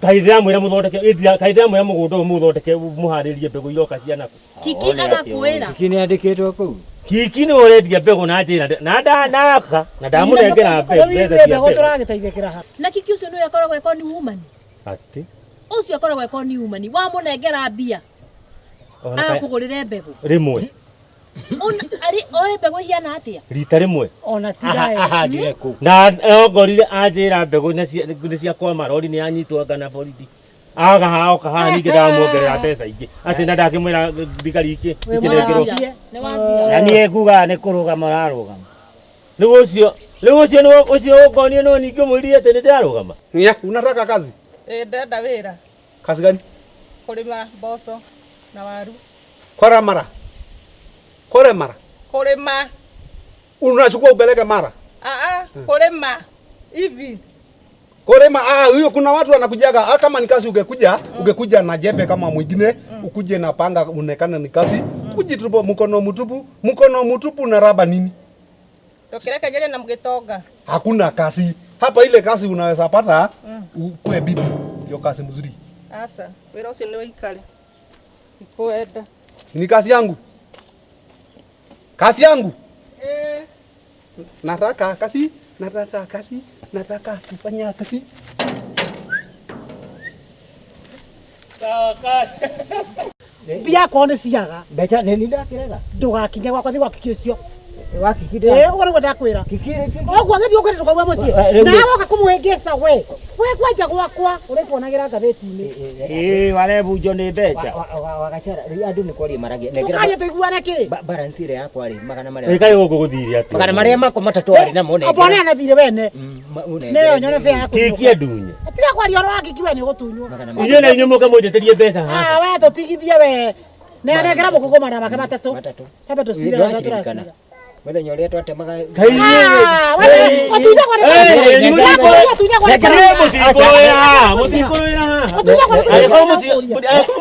Kaĩ ndĩramwĩra mũthondeke kaĩ ndĩramwĩra mũgũnda ũyũ mũthondeke mũharĩrie mbegũ iroka cia nakũ. Kiki agakwĩra. Kiki nĩ andĩkĩtwo kũu. Kiki nĩ ũrendia mbegũ na njĩra na ndaka na ndamũnengera mbeca cia mbegũ mbegũ. tũragĩteithĩkĩra ha. Na Kiki ũcio nĩwe akoragwo eko ni woman. Atĩ. Ũcio akoragwo eko ni woman. Wamũnengera mbia. Agakũgũrĩre mbegũ. Rĩmwe. Ona arĩ oe mbegũ ihiana atĩa? Rita rĩmwe. Ona tigae. Ahandire kũ? Na ongorire anjĩra mbegũ nĩ cia kwa marori nĩ anyitwo anga na borithi. Aga haha oka haha ningĩ ndamuongerera mbeca ingĩ. Atĩ na ndakĩmwĩra thigari ikĩnengerwo. Na niĩ ngugaga nĩ kũrũgama ũrarũgama. Rĩu ũcio rĩu ũcio nĩ ũcio ũngonie no ningĩ ũmwĩrire atĩ nĩ ndĩrarũgama. Nya, unataka kazi? Ndenda wĩra. Kazi gani? Kũrĩma mboco na waru. Kora mara. Kore mara. Kũrĩma. Unachukua upeleke mara. Kũrĩma. Hivi. Korema hiyo kuna watu wanakujaga kama ni kazi ungekuja, ungekuja na jembe kama mwingine, ukuje na panga unekana ni kazi. Kujitupa mkono mtupu na raba nini? Ndũkĩreke njarie na mũgĩtonga. Hakuna kazi. Hapa ile kazi unaweza pata ukue bibi. Hiyo kazi mzuri. Asa, wĩra ũcio nĩ wĩikare. Ndikwenda. Ni kazi yangu. Kazi yangu. Nataka kazi, nataka kazi, nataka kufanya kazi. Mbia kwa nĩ ciaga. Mbeca nĩ ndakĩrega. Ndũgakinye gwakwa thiĩ gwa Kiki ũcio. Wa Kiki Ũguo nĩguo ndakwĩra. Kiki rĩ Kiki. Ũguo gĩthiĩ ũkwĩra ndũkauma mũciĩ. Nawe woka kũmũhĩngĩca we. We kwanja gwakwa ũrĩkuonagĩra ngathĩti-inĩ. Ĩĩ warebunjwo nĩ mbeca. Wagacara rĩu andũ nĩ kwaria maragia. Tũkaria tũiguane kĩ? Balance ĩrĩa yakwa rĩ magana marĩa. Ĩkaĩ gũkũ gũthire atĩa? Magana marĩa makwa matatũ arĩ namo nengera. Ombone na thirĩ wene. Nĩyo nyone bĩa yaku. Kiki andunye. Tiga kwaria ũhoro wa Kiki we nĩ ũgũtunywo. Inyuĩ na inyuĩ mũke mũnjĩtĩrie mbeca haha. We tũtigithie we. Nengera mũkũngũ magana make matatũ. Hembe tũcire na tũracira. Mũthenya ũrĩa twatemaga Mũtikũrũĩra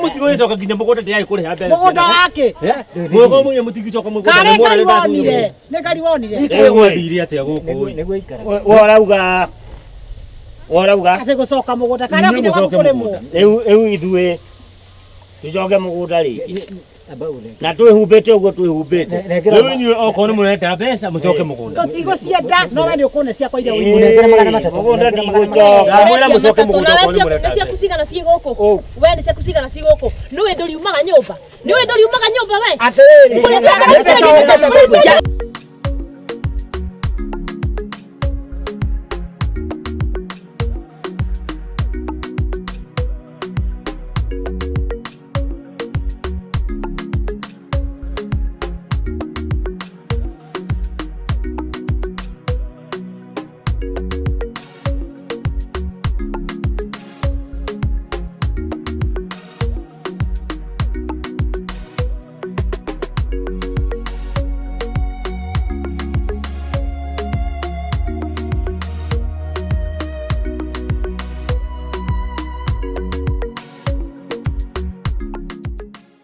mũtigũgĩcoka nginya mũgũnda ndĩrarĩ kũrĩha mbeca. Mũgũnda wake? Mũgũnda mũnye mũtigĩcoka mũgũnda. Karĩ ngari wonire. Nĩ ngari wonire. Ĩ gwathire atĩa gũkũ? Nĩguo ikara. We ũrauga atĩ gũcoka mũgũnda karĩa nginya gwaku kũrĩmwo. Rĩu ithuĩ tũcoke mũgũnda rĩngĩ. Na twĩhumbĩte ũguo twĩhumbĩte. Rĩu inyuĩ okorwo nĩ mũrenda mbeca mũcoke mũgũnda. Tũtigũcienda no we nĩ ũkũne ciakwa iria ũigua. Nengera magana matatũ. Mũgũnda ndigũcoka. Ndamwĩra mũcoke mũgũnda okorwo nĩ mũrenda Nĩ ciaku cigana ciĩ gũkũ? We nĩ ciaku cigana ciĩ gũkũ? Nĩũĩ ndũriumaga nyũmba? Nĩũĩ ndũriumaga nyũmba we? Atĩrĩrĩ.